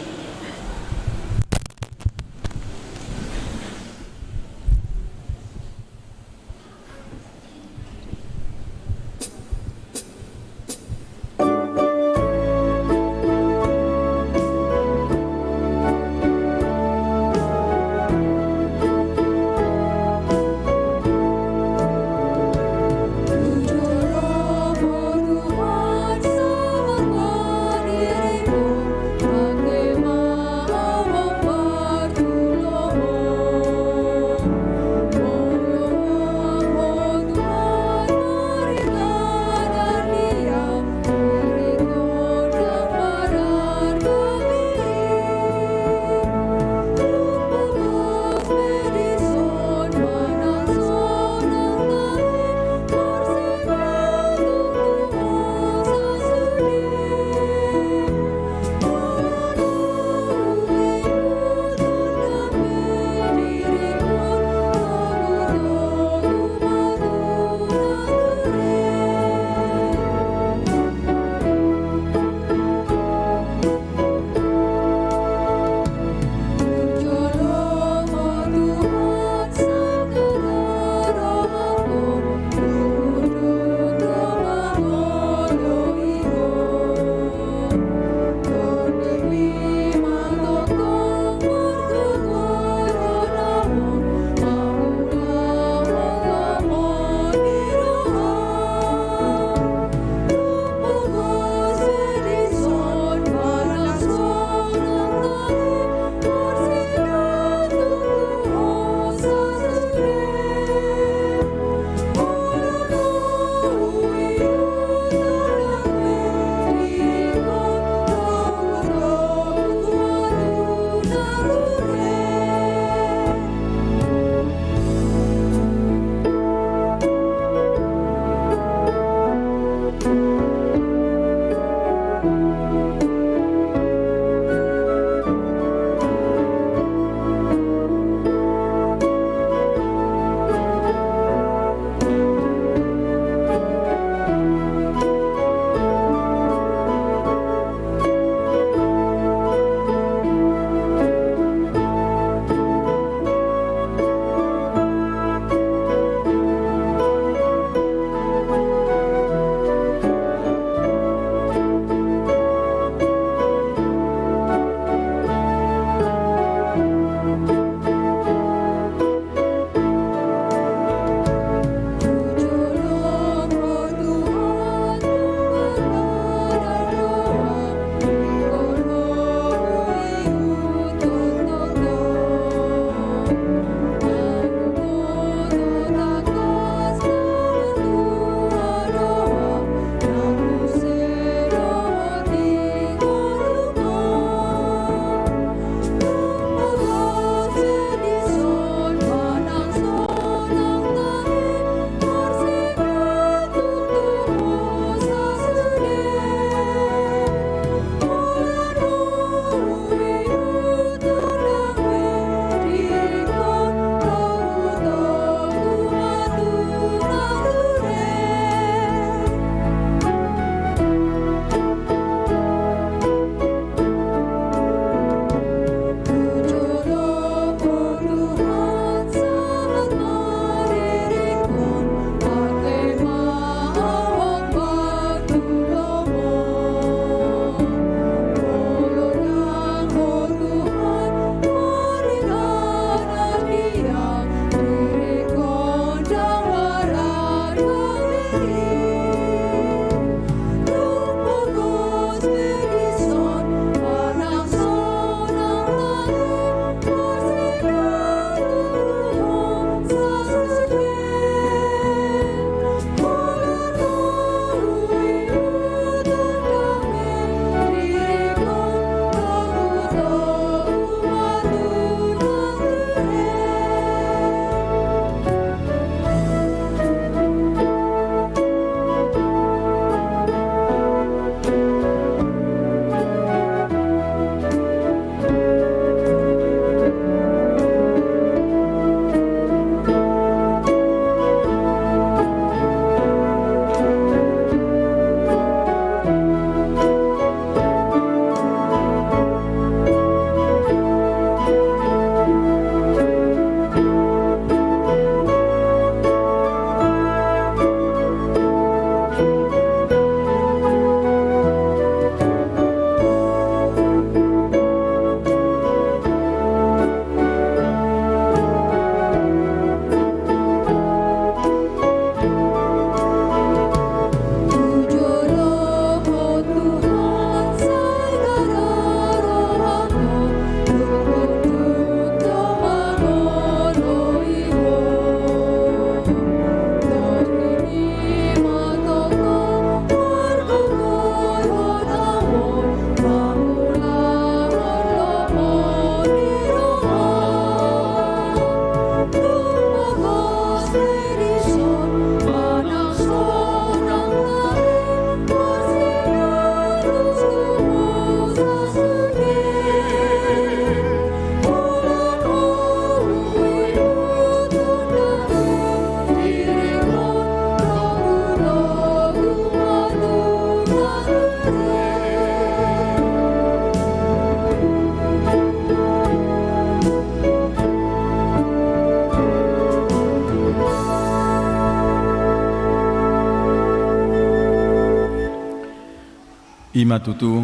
I ma tutu,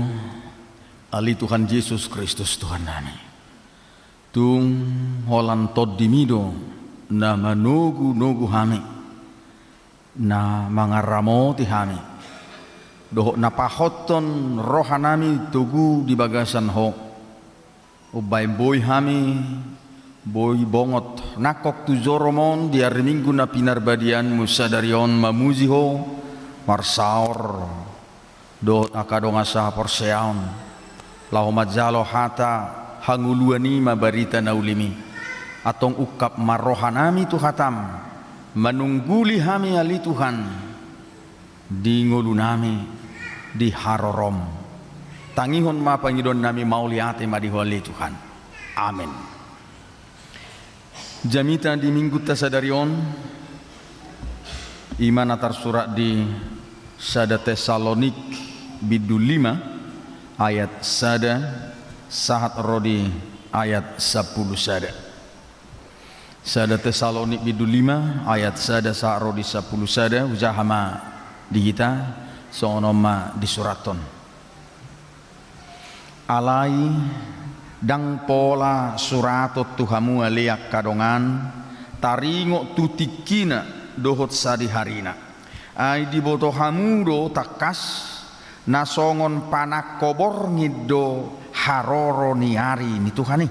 ale Tuhan Jesus Kristus Tuhannami. Tung holan TondiMi do na manogunogu hami, na mangaramoti hami, dohot na pahothon rohanami togu di bagasan Ho. Umbahen boi hami, boi bongot nangkok tu joroMon di ari Minggu na pinarbadianMu sadari on mamuji Ho, marsaor dohot angka dongan sahaporseaon, laho manjalo hata hangoluan i ma barita na uliMi. Antong ungkap ma rohanami tu hataM, manungguli hami ale Tuhan, di ngolunami, di harorom. Tangihon ma pangidoannami, mauliate ma di Ho ale Tuhan. Amen. Jamita di Minggunta sadari on, i ma na tarsurat di sada Tesalonik bindu lima ayat sada sahat ro di ayat sampulu sada. Sada Tesalonik bindu lima ayat sada sahat ro di sampulu sada, hujaha ma di hita, songon on ma disurathon. Alai ndang pola surathon tu hamu ale angka dongan, taringot tu tingkina dohot sadiharina. Ai diboto hamu do tangkas, na songon panangko borngin do haroro ni ari ni Tuhan i.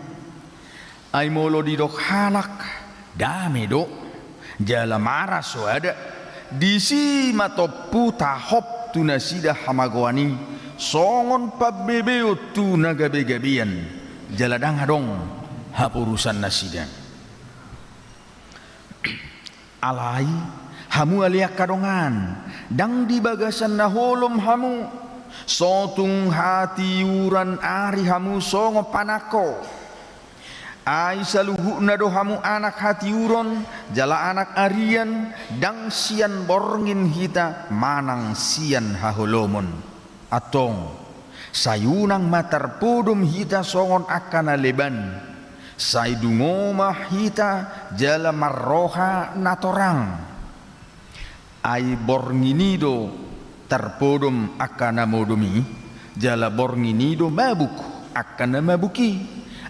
Ai molo didok halak, dame do, jala mara soada, disi ma tompu tahop tu nasida hamagoan i, songon pambebeon tu na gabegabean, jala ndang adong haporusan nasida. Alai, hamu ale angka dongan, ndang di bagasan na holom hamu, so tung hatiuran ari hamu songon panangko. Ai saluhutna do hamu anak hatiuron, jala anak arian, ndang sian borngin hita manang sian haholomon. Antong, sai unang ma tarpodom hita songon angka na leban, sai dungo ma hita jala marroha na torang. Ai borngin i do tarpodom angka na modom i, jala borngin i do mabuk angka na mabuk i.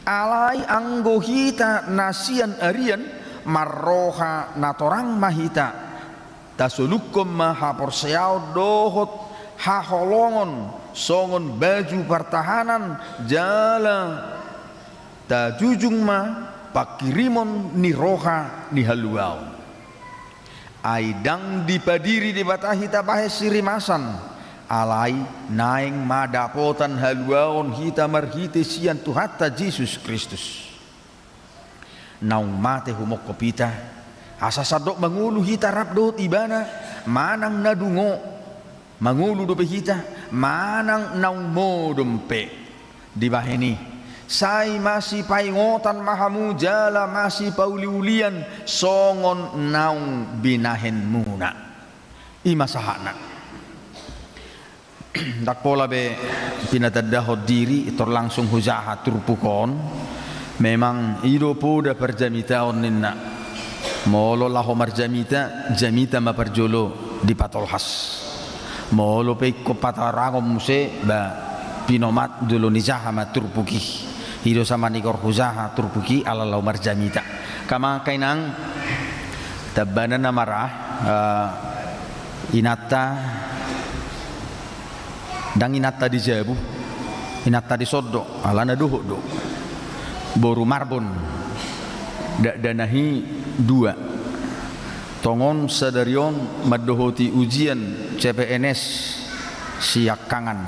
Alai anggo hita na sian arian, marroha na torang ma hita. Tasolukkon ma haporseaon dohot haholomon songon baju partahanan, jala tajujung ma pangkirimon ni roha ni haluaon. Ai ndang dipadiri Debata hita bahen sirimasan, alai naeng ma dapotan haluaon hita marhite sian Tuhanta Jesus Kristus. Naung mate humongkop hita, asa sandok mangolu hita rap dohot Ibana, manang na dungo mangolu dope hita, manang naung modom pe. Dibahen i, sai masipaingotan ma hamu jala masipauliulian songon naung binahenmuna. I ma sahatna. Ndang pola be pinatandahon diri, tor langsung hujaha turpuk on. Memang i do poda parjamitaon ninna. Molo laho marjamita, jamita ma parjolo dipatolhas. Molo pe ingkon patarangon muse, ba pinomat jolo ni jaha ma turpuk i. I do sama nigor hujaha turpuk i ala laho marjamita. Angka amang, angka inang, tambana na mara, eh, inanta, ndang inanta di jabu, inanta di son do, alana dohot do. Boru Marbun, dakdanak i dua. Tongon sadari on mandohoti ujian C P N S siangkangan.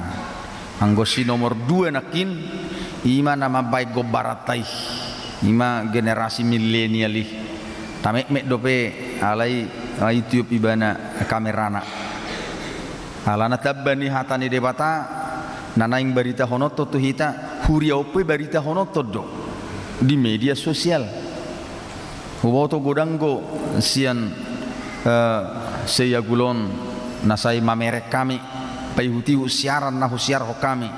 Anggo si nomor dua nangkin, i ma na mambahen gombaranta i. I ma generasi milenial i. Tametmet dope, alai, alai tiop ibana kamerana. Alana tamba ni hata ni Debata, na naeng baritahononton tu hita, huria on pe baritahononton do di media sosial. Huboto godang do sian, eh, Seiagul on na sai mamereng hami, paihutihut siaran na husiarhon hami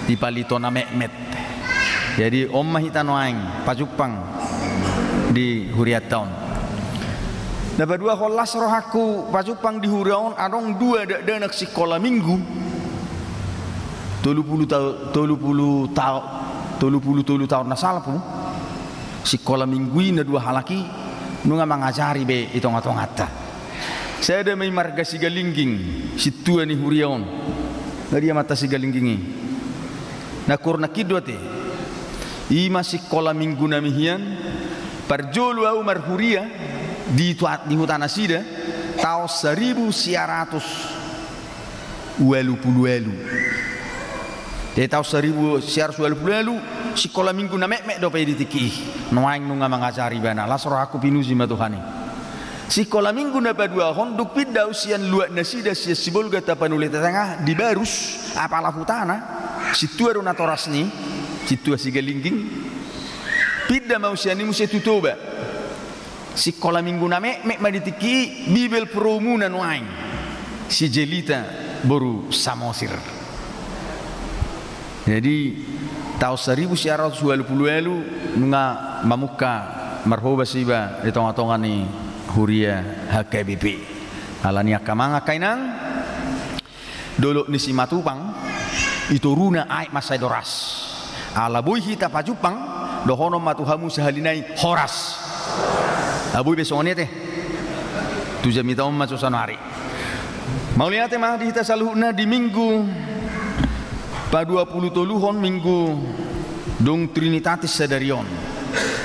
di palito na metmet. Jadi, on ma hita nuaeng pajumpang di hurianta on. Na paduahon, las rohangku pajumpang di huria on, adong dua dakdanak sikola minggu. tolu pulu tau-, tolu pulu tau-, tolu pulu tolu taon na salpu, sikola minggu i na dua halak i nunga mangajari be i tonga-tonganta. Sada ma i marga Sigalingging, sintua ni huria on. Nga dia mata Sigalingging i? Na kurna kido ate. I ma sikola minggu nami hian, parjolo au marhuria di tua-, di huta nasida, taon saribu sia ratus ualu pulu ualu. Jadi taon saribu sia ratus ualu pulu ualu, sikola minggu na metmet dope di tingki i. Nuaeng nunga mangajari ibana, las rohangku pinuji ma Tuhan i. Sikola minggu na paduahon dung pinda au sian luat nasida sian Sibolga Tapanuli Tatangah di Barus, apala hutana, sintua do natorasna i, sintua Sigalingging. Pinda ma au sian i muse tu Toba. Sikola minggu na metmet ma di tingki i, Bibel proumuna nuaeng, si Jelita boru Samosir. Jadi taon saribu sia ratus ualu pulu ualu nunga mamungka marhobas iba di tonga-tonga ni huria H K B P. Alani i angka amang, angka inang, dolok ni Simatupang, i toruna aek mansai doras. Ala boi hita pajumpang, dohonon ma tu hamu sahali nai horas. Ala boi be songon i ate. Tu jamita on ma tu saonari. Mauliate ma di hita saluhutna di minggu paduapulutoluhon, minggu dung Trinitatis sadari on.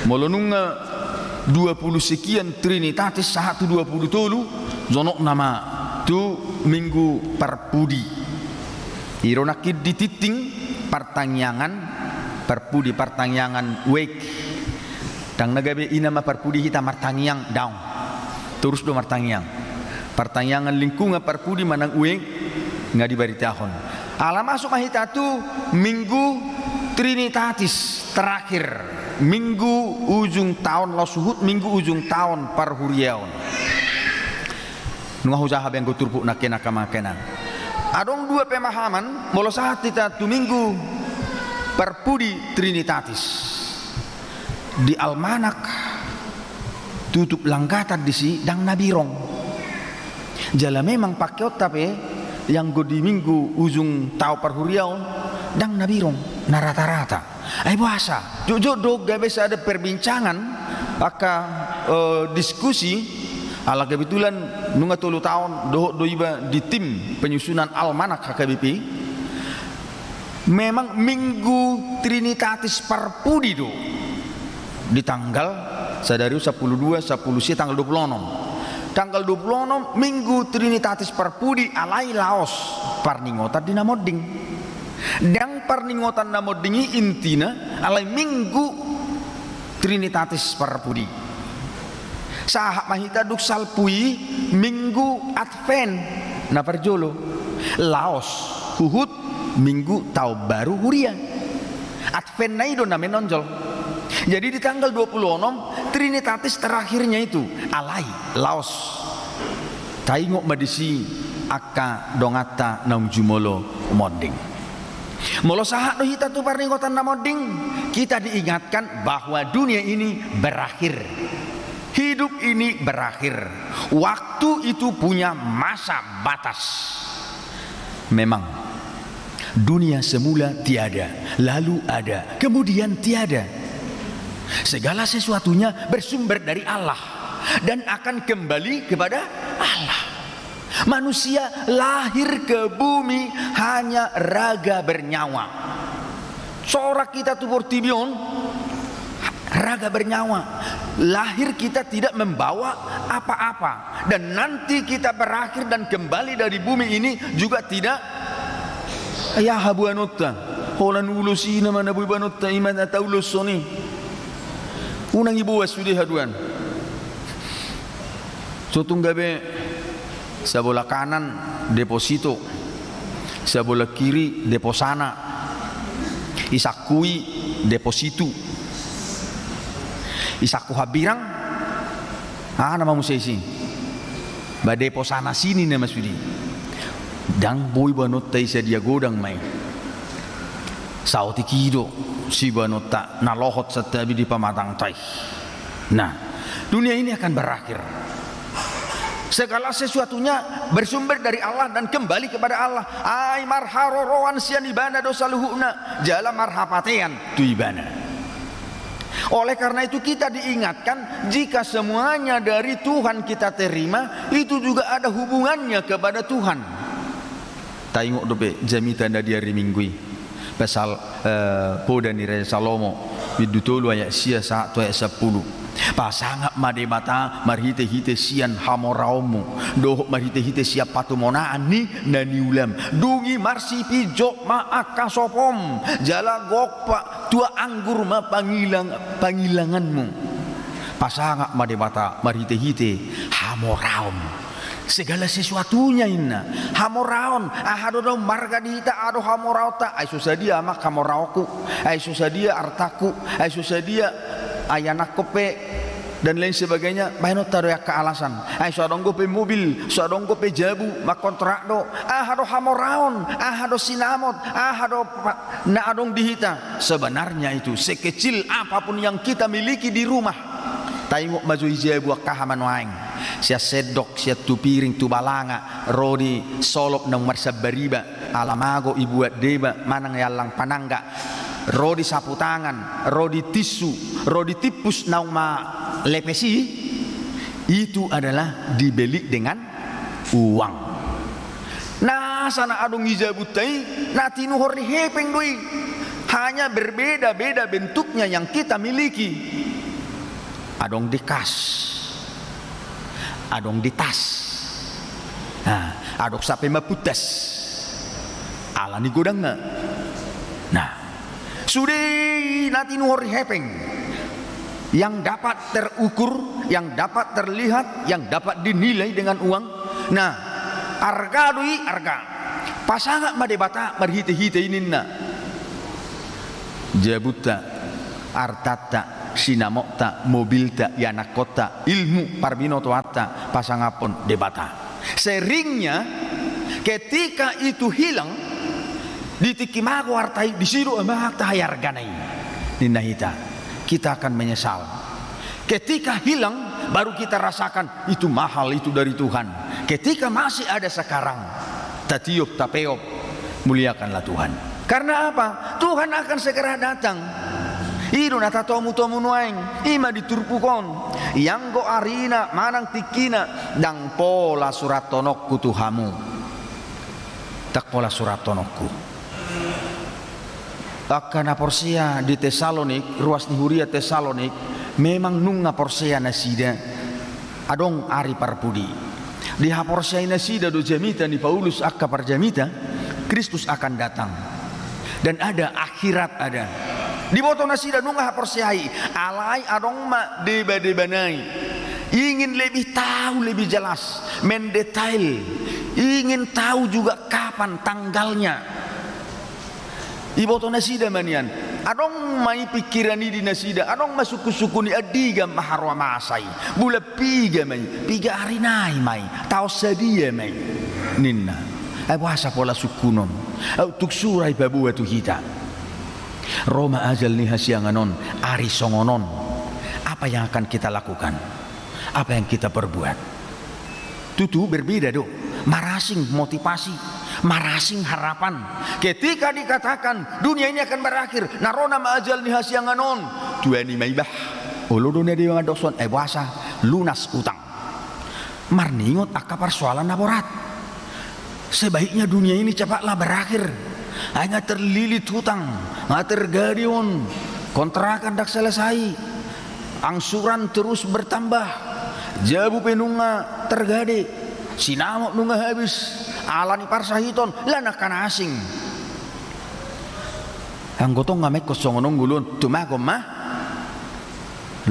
Molo nunga dua pulu sekian Trinitatis sahat tu dua pulu tolu, jonok nama tu minggu parpudi. I do nangkin di tingting partangiangan parpudi, partangiangan uek. Ndang na gabe i nama parpudi hita martangiang, daong. Torus do martangiang. Partangiangan lingkungan parpudi manang uek nga dibaritahon. Ala masuk ma hita tu minggu Trinitatis terakhir, minggu ujung taon, laos huhut minggu ujung taon parhuriaon. Nunga hujaha be anggo turpuk nangkin angka amang, angka inang. Adong dua pemahaman molo sahat hita tu minggu parpudi Trinitatis. Di almanak tutup langgatan disi ndang na birong. Jala memang pakeonta pe anggo di minggu ujung taon parhuriaon ndang na birong, na rata-rata. Ai boasa? Jotjot do gabe sada perbincangan, angka, eh, diskusi, ala kebetulan nunga tolu taon dohot do iba di tim penyusunan almanak H K B P. Memang minggu Trinitatis parpudi do di tanggal, sadari on sampulu dua, sampulu sia, tanggal dua pulu onom. Tanggal dua pulu onom minggu Trinitatis parpudi, alai laos parningotan di na monding. Ndang parningotan na monding i intina, alai minggu Trinitatis parpudi. Sahat ma hita dung salpu i minggu Advent na parjolo, laos huhut minggu taon baru huria. Adventna i do na menonjol. Jadi di tanggal dua puluh enam Trinitatis terakhirnya itu, alai laos taingot ma disi angka donganta naung jumolo monding. Molo sahat do hita tu parningotan na monding, kita diingatkan bahwa dunia ini berakhir. Hidup ini berakhir. Waktu itu punya masa batas. Memang, dunia semula tiada, lalu ada, kemudian tiada. Segala sesuatunya bersumber dari Allah dan akan kembali kepada Allah. Manusia lahir ke bumi hanya raga bernyawa. Sorak hita tu portibi on, raga bernyawa. Lahir kita tidak membawa apa-apa. Dan nanti kita berakhir dan kembali dari bumi ini juga tidak. Ai aha boanonta? Holan ulos i nama na boi boanonta, i ma na tauloshon i. Unang iboan sude haduan. So tung gabe sabola kanan deposito, sabola kiri deposana, i sangku i depositu, i sangku hambirang, aha nama muse isi? Ba deposana sini nama sude. Ndang boi boanonta i sadia, godang ma i. Saotik i do siboanonta na lohot santabi di pamatangta i. Nah, dunia ini akan berakhir. Segala sesuatunya bersumber dari Allah dan kembali kepada Allah. Ai marharoroan sian Ibana do saluhutna, jala marhapatean tu Ibana. Oleh karena itu, kita diingatkan, jika semuanya dari Tuhan kita terima, itu juga ada hubungannya kepada Tuhan. Taingot dope jamita na di ari Minggu i, pasal, eh, poda ni Raja Salomo, bindu tolu ayat sia sahat tu ayat sampulu. Pasangap ma Debata marhitehite sian hamoraonmu, dohot marhitehite sian patumonaan ni na niulam. Dung i marsipinjot ma angka sopom, jala gok pa tuak anggur ma pangilang-, pangilanganmu. Pasangap ma Debata marhitehite hamoraon. Segala sesuatunya, inna. Hamoraon, aha do na ummarga di hita, aha do hamoraonta, ai so sadia amang hamoraonku, ai so sadia artangku, ai so sadia, ai anakkon pe, dan lain sebagainya, bahenonta do i angka alasan. Ai so adong dope mobil, so adong dope jabu, mangkontrak do, aha do hamoraon, aha do sinamot, aha do pa-, na adong di hita. Sebenarnya itu, sekecil apapun yang kita miliki di rumah, taingot ma jo i jabu angka hamu nuaeng. Sian sendok, sian tu piring, tu balanga, ro di solop naung marsambariba, ala mago ibuat deba, manang i allang panangga, ro di sapu tangan, ro di tisu, ro di timpus naung malepes i, itu adalah dibeli dengan uang. Nasa na adong i jabunta i, na tinuhor ni hepeng do i. Hanya berbeda-beda bentuknya yang kita miliki. Adong di kas, adong di tas, nah, adong sampe mapuntas. Ala ni godangna. Nah, sude i na tinuhor ni hepeng, yang dapat terukur, yang dapat terlihat, yang dapat dinilai dengan uang. Nah, arga do i, arga. Pasangap ma Debata marhite-hite i, ninna. Jabunta, artanta, sinamotta, mobilta, ianakkonta, ilmu, parbinotoanta, pasangaphon Debata. Seringnya, ketika itu hilang, di tingki mago arta i, disi do amang tahe argana i, ninna hita. Kita akan menyesal. Ketika hilang, baru kita rasakan itu mahal, itu dari Tuhan. Ketika masih ada sekarang, tatiop, tapeop, muliakanlah Tuhan. Karena apa? Tuhan akan segera datang. I do na tatomu-tomu nuaeng, i ma di turpuk on. Ianggo arina manang tingkina, ndang pola surathononku tu hamu. Ndang pola surathononku. Angka na porsea di Tesalonik, ruas ni huria Tesalonik, memang nunga porsea nasida. Adong ari parpudi. Dihaporseai nasida do jamita ni Paulus, angka parjamita, Kristus akan datang. Dan ada akhirat, ada. Diboto nasida nunga haporseai, alai adong ma deba-deba nai. Ingin lebih tahu lebih jelas, mendetail. Ingin tahu juga kapan tanggalnya. Diboto nasida ma nian. Adong ma i pikiran i di nasida, adong ma sungkun-sungkun i, andigan ma haroa masa i, bulan piga ma i, piga ari nai ma i, taon sadia ma i, ninna. Ai boasa pola sungkunon? Ai tung sura i paboa tu hita. Ro ma ajal ni hasiangan on, ari songon on. Apa yang akan kita lakukan? Apa yang kita perbuat? Tutu berbeda do. Marasing motivasi, marasing harapan. Ketika dikatakan dunia ini akan berakhir, na ro nama ajal ni hasiangan on, tuani ma i bah. Olo do na deba mandok son, ai boasa, lunas utang. Marningot angka parsoalan na borat. Sebaiknya dunia ini cepatlah berakhir. Ai nga terlilit hutang, nga tergade on, kontrakan ndang selesai, angsuran terus bertambah, jabu pe nunga tergade, sinamot nunga habis, ala ni parsahiton, lan angka na asing. Anggo tong nga mengkon songon on ngolu on, tumagon ma.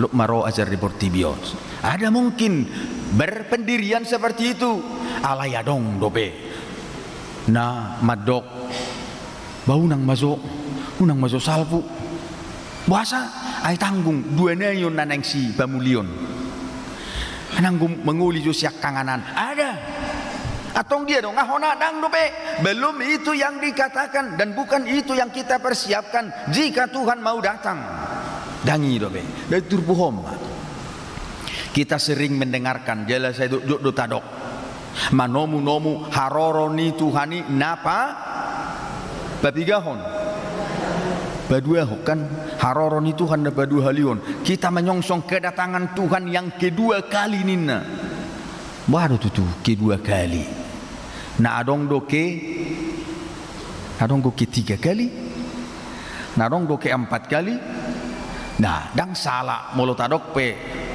Lok ma ro ajal di portibi on. Ada mungkin berpendirian seperti itu. Alai adong dope na mandok, bah, unang ma jo, unang ma jo salpu. Boasa? Ai tanggung, dua nai on na naeng sipamulion. Nanggo mangoli jo siangkangan an. Ada. Antong dia do nga hona? Ndang dope. Belum itu yang dikatakan dan bukan itu yang kita persiapkan jika Tuhan mau datang. Ndang i dope. Ndang turpuk on ma. Kita sering mendengarkan, jala sai jotjot do tadok, manomunomu haroro ni Tuhan i na pa-, papigahon, paduahon kan, haroro ni Tuhan na paduahalihon. Kita menyongsong kedatangan Tuhan yang kedua kali ninna. Boha do tutu kedua kali? Na adong do ke, adong do ketiga kali, na adong do keempat kali. Nah, ndang sala molo tadok pe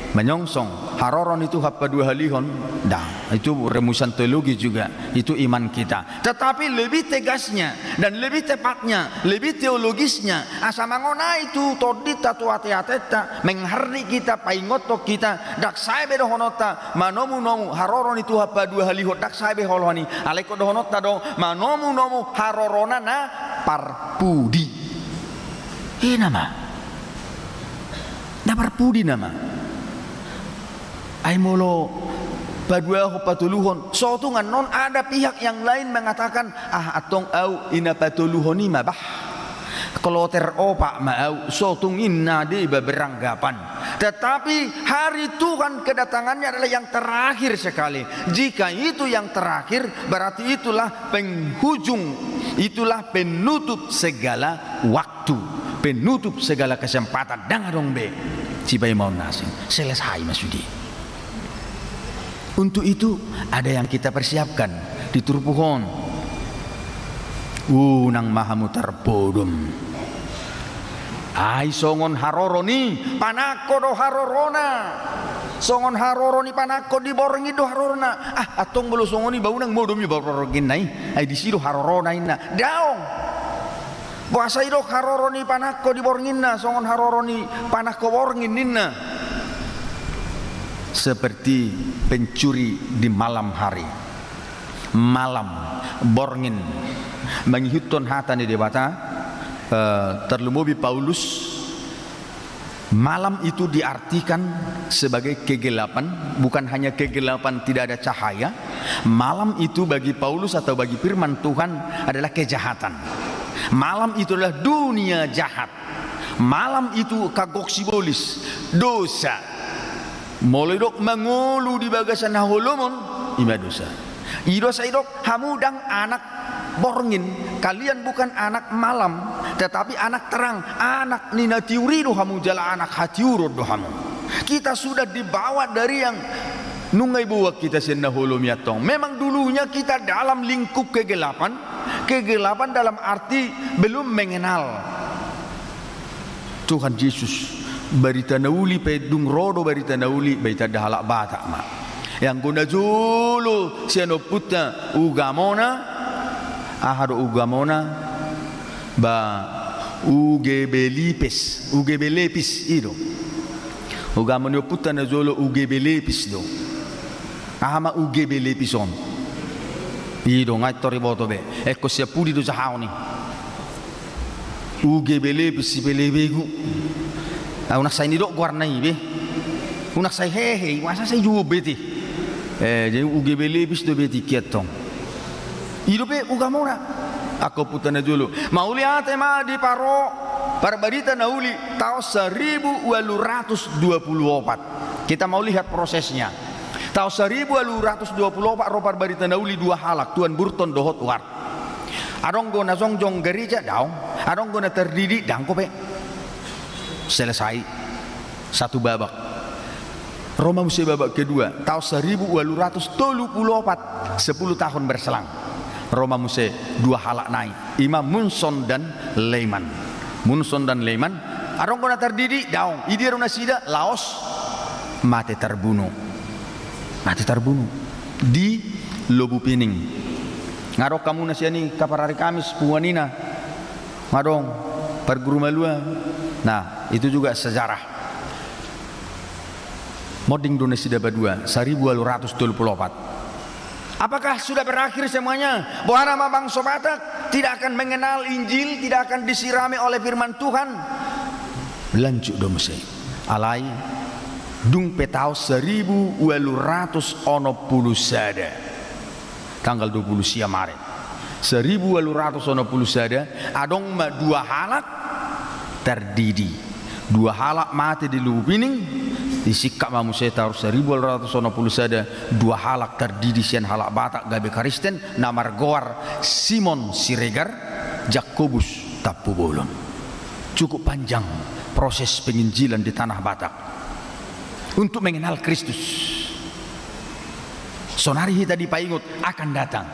menyongsong haroro ni Tuhan paduahalihon, ndang. Itu rumusan teologi juga, itu iman kita. Tetapi lebih tegasnya dan lebih tepatnya, lebih teologisnya, asa mangonai tu tondinta, tu ateatenta, menghardik kita, paingothon kita, ndang sae be dohononta manomunomu haroro ni Tuhan paduahalihon, ndang sae be holan i. Alai ingkon dohononta do manomunomu harorona na parpudi. I nama. Na parpudi nama. Ai molo paduahon, patoluhon, so tung annon ada pihak yang lain mengatakan, "Ah, antong au i na patoluhon i ma bah. Kloter opat ma au," so tung inna deba beranggapan. Tetapi hari Tuhan kedatangannya adalah yang terakhir sekali. Jika itu yang terakhir, berarti itulah penghujung, itulah penutup segala waktu, penutup segala kesempatan. Ndang adong be sipaimaon na asing. Selesai ma sude. Untuk itu, ada yang kita persiapkan di turpuk on. Unang ma hamu tarpodom. Ai songon haroro ni panangko do harorona. Songon haroro ni panangko di borngin do harorona. Ah, antong molo songon i ba unang modom i ba bornginna i. Ai disi do harorona inna. Daong. Boasa didok haroro ni panangko di bornginna, songon haroro ni panangko borngin ninna. Seperti pencuri di malam hari. Malam, borngin. Mangihuthon hata ni Debata, eh, tarlumobi Paulus, malam itu diartikan sebagai kegelapan, bukan hanya kegelapan tidak ada cahaya. Malam itu bagi Paulus atau bagi firman Tuhan adalah kejahatan. Malam itu adalah dunia jahat. Malam itu kagok sibolis, dosa. Molo didok mangolu di bagasan haholomon, i ma dosa. I do sai didok hamu ndang anak borngin, kalian bukan anak malam, tetapi anak terang, anak ni na tiur i do hamu jala anak hatiuron do hamu. Kita sudah dibawa dari yang nunga diboan hita sian na holom i antong. Memang dulunya kita dalam lingkup kegelapan, kegelapan dalam arti belum mengenal Tuhan Jesus. Barita na uli pe dung ro do barita na uli, baen tanda halak Batak ma. Anggo na jolo sian ompunta ugamona, aha do ugamona? Ba U G B Lipes, U G B Lepis, i do. Ugamo ni ompunta na jolo U G B Lepis do. Aha ma U G B Lepis on? I do, nga intor diboto be. Ingkon sian pudi do jahaon i? U G B Lepis, si pele begu. Ah, unang sai nidok goarna i be. Unang sai hehe, masa sai juo be ti. Eh, jadi U G B Lepis do be tingki antong. I do pe ugamona. Angka ompunta na jolo. Mauliate ma di Paro, Parbarita na Uli, taon saribu ualu ratus dua pulu opat. Kita mau lihat prosesnya. Taon saribu ualu ratus dua pulu opat ro Parbarita na Uli dua halak, Tuan Burton dohot Ward. Adong do na jongjong gareja? Daong. Adong do na tardidi? Ndang dope. Selesai. Satu babak. Ro ma muse babak kedua, taon saribu ualu ratus tolu pulu opat, sepuluh tahun berselang. Ro ma muse dua halak nai, i ma Munson dan Lehman. Munson dan Lehman, adong do na tardidi? Daong. Idia do nasida? Laos mate tarbunu. Mate tarbunu di Lobu Pining. Nga adong hamu na sian i, Kampar Ari Kamis, punguan ina? Nga adong, parguru malua. Nah, itu juga sejarah. Monding do nasida padua, saribu ualu ratus tolu pulu opat. Apakah sudah berakhir semuanya? Boha nama bangso Batak tidak akan mengenal Injil, tidak akan disirami oleh firman Tuhan? Lanjut do muse. Alai, dung pe taon saribu ualu ratus onom pulu sada. Tanggal dua puluh sia Maret. Saribu ualu ratus onom pulu sada, adong ma dua halak tardidi. Dua halak mate di Lobu Pining, Disingkat ma muse, tahun seribu dua ratus onom pulu sada, dua halak tardidi sian halak Batak gabe Kristen, na margoar Simon Siregar, Jakobus Tampubolon. Cukup panjang proses penginjilan di tanah Batak untuk mengenal Kristus. Sonari hita dipaingot akan datang.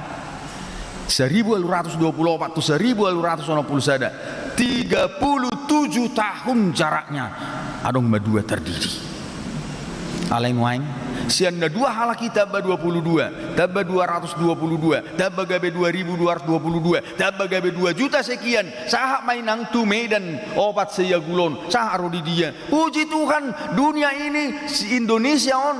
Seribu dua ratus dua pulu opat tu seribu dua ratus onom pulu sada, tiga pulu tujuh tahun jaraknya, adong ma dua tardidi. Alai nuaeng, sian na dua halak i tamba dua pulu dua, tamba dua ratus dua pulu dua, tamba gabe dua ribu dua ratus dua pulu dua, tamba gabe dua juta sekian, sahat ma inang tu Medan, opat siagulo on, sahat ro di dia. Puji Tuhan, dunia ini, si Indonesia on,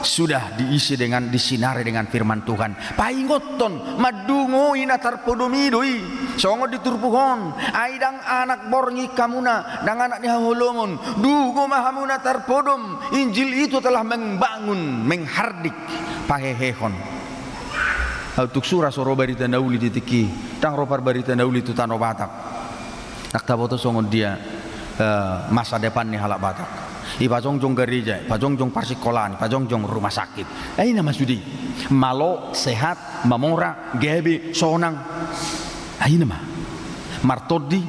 sudah diisi dengan, disinari dengan firman Tuhan. Paingothon, mandungoi na tarpodom i do i. Songon di turpuk on, ai ndang anak borngin hamuna, ndang anak ni haholomon. Dungo ma hamuna tarpodom, Injil itu telah membangun, menghardik, pahehehon. Aut tung sura so ro barita na uli di tingki, ndang ro parbarita na uli tu Tano Batak. Ndang taboto songon dia, eh, masa depan ni halak Batak. Ipajongjong gareja, ipajongjong parsikolaan, ipajongjong rumah sakit. Ai i nama sude i. Malo, sehat, mamora, gabe, sonang. Ai i nama. Martondi,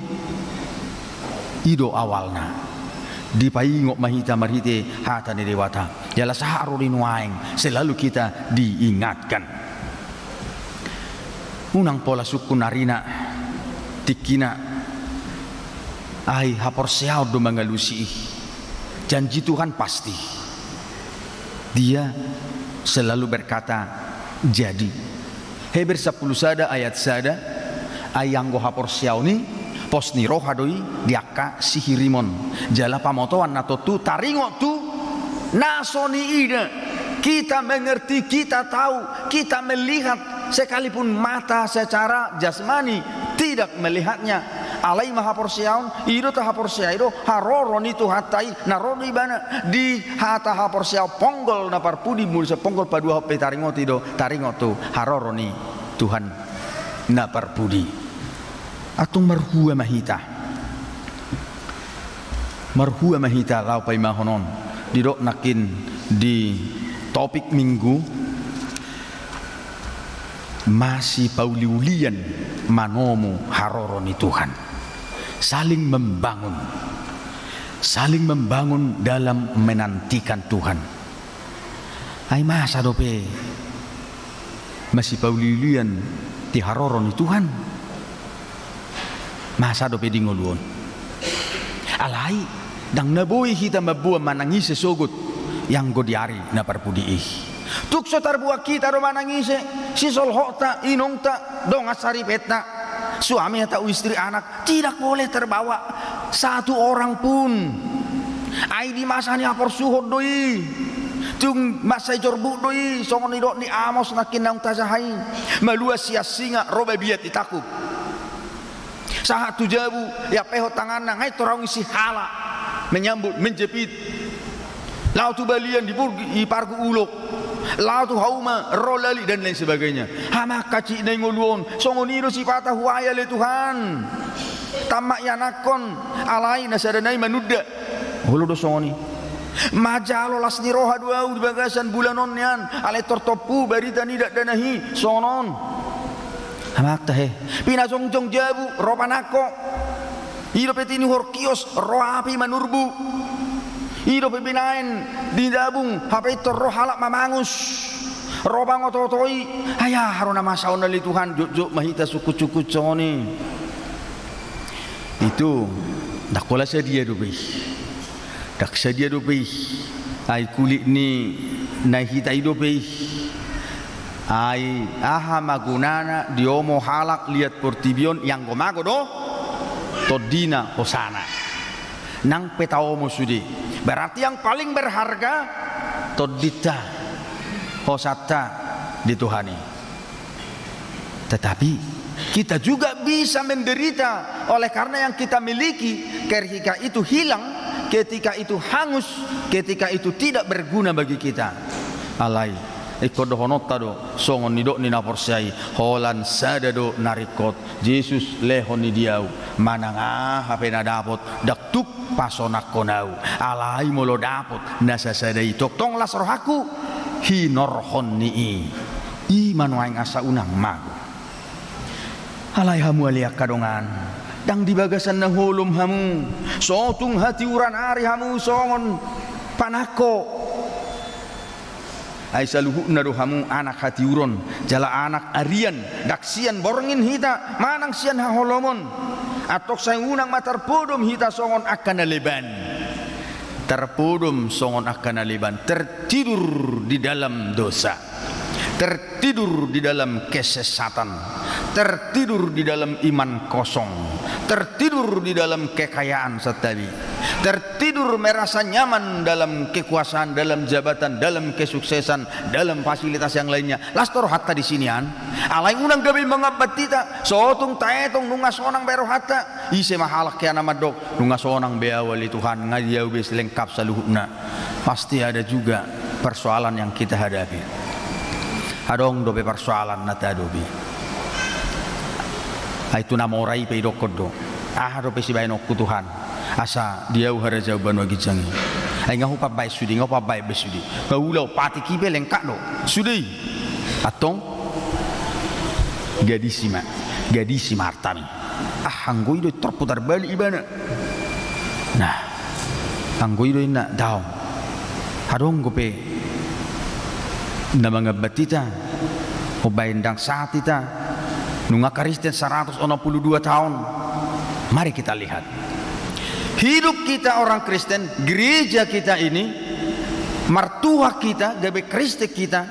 i do awalna. Dipaingot ma hita marhite hata ni Debata. Jala sahat ro di nuaeng, selalu kita diingatkan. Unang pola sungkun arina, tingkina, ai haporseaon do mangalusi i. Janji Tuhan pasti. Dia selalu berkata, "Jadi." Heber sampulu sada ayat sada, ai anggo haporseaon i, pos ni roha do i di angka sihirimon. Jala pamotoan na tontu taringot tu na so niida. Kita mengerti, kita tahu, kita melihat, sekalipun mata secara jasmani tidak melihatnya. Alai ma haporseaon, i do tahaporseai do haroro ni Tuhanta i, na ro do ibana di hata haporseaon ponggol na parpudi, molo sai ponggol paduahon pe taringoti do, taringot tu haroro ni Tuhan na parpudi. Antong marhua ma hita. Marhua ma hita laho paimahon on. Didok nangkin di topik minggu, masipauliulian manomu haroro ni Tuhan. Saling membangun. Saling membangun dalam menantikan Tuhan. Ai masa dope masipauliulian di haroro ni Tuhan? Masa dope di ngolu on? Alai, ndang na boi hita mamboan manang ise sogot, ianggo di ari na parpudi i. Tung so tarbuat hita do manang ise, sisolhotta, inongta, dongan saripenta, suami atau istri, anak, tidak boleh terbawa satu orang pun. Ai di masa ni haporsuhon do i. Tung mansai jorbut do i, songon nidok ni Amos nangkin naung tajaha i. Malua sian singa, ro babiat itakup. Sahat tu jabu, iampehon tanganna, nga intor ahu isi hala. Menyambut, menjepit. Laho tu balian, di purgi, di pargu ulok. Laho tu hauma, ro lali, dan lain sebagainya. Hamangka, ciik na di ngolu on, songon i do sipata huae ale Tuhan. Tammak ianakhon, alai na sada nai manunda. Olo do songon i. Manjalo las ni roha do ahu di bagasan bulan on nian, alai tor tompu barita ni dakdanak i, songon on. Hamangka he. Pinajongjong jabu, ro panangko. I dope tinuhor kios, ro api manurbu. I dope binaen di dabung, hape intor ro halak mamangus. Ro pangotootoi, ai aha do na masa on ale Tuhan, jotjot ma hita sungkunsungkun songon i. Itu, ndang pola sadia dope i. Ndang sadia dope i. Ai kulit ni na hita i dope i. Ai aha ma gunana diomo halak liat portibi on, ianggo mago do tondina hosana. Nang pe taomo sude. Berarti yang paling berharga tondinta, hosanta di Tuhan i. Tetapi kita juga bisa menderita oleh karena yang kita miliki, ketika itu hilang, ketika itu hangus, ketika itu tidak berguna bagi kita. Alai, Ingkon dohononta do songon nidok ni na porsea i, holan sada do na ringkot, Jesus lehon i di ahu, manang aha pe na dapot ndang tuk pasonangkon ahu. Alai molo dapot na sasada i, tongtong las rohangku hinorhon ni i. I ma nuaeng asa unang mago. Alai hamu ale angka dongan, ndang di bagasan na holom hamu, so tung hatiuron ari hamu songon panangko. Ai saluhutna do hamu anak hatiuron, jala anak arian, ndang sian borngin hita, manang sian haholomon. Antong sai unang ma tarpodom hita songon angka na leban. Tarpodom songon angka na leban, tertidur di dalam dosa, tertidur di dalam kesesatan, tertidur di dalam iman kosong, tertidur di dalam kekayaan santabi, tertidur merasa nyaman dalam kekuasaan, dalam jabatan, dalam kesuksesan, dalam fasilitas yang lainnya. Las do rohanta di sini an. Alai unang gabe mangambat hita, so tung taetong nunga sonang be rohanta. Ise ma halak hian na mandok, nunga sonang be ahu ale Tuhan, nga di ahu be lengkap saluhutna. Pasti ada juga persoalan yang kita hadapi. Adong dope persoalan na tahadopi. Ai tu na mora i pe idokkon do, aha dope sibahenonku Tuhan, asa di ahu harajaon banua ginjang i? Ai nga hupambaen sude, nga hupambaen be sude. Paula, patik i pe lengkap do sude i. Antong gadisi ma, gadisi ma artami. Ah, anggo i do intor putar balik ibana. Nah, anggo i do inna daong. Adong dope na mangambat hita, umbaen ndang sahat hita, nunga Kristen saratus onom pulu dua taon. Mari kita lihat. Hidup kita orang Kristen, gereja kita ini, martua kita, gabe Kristen kita,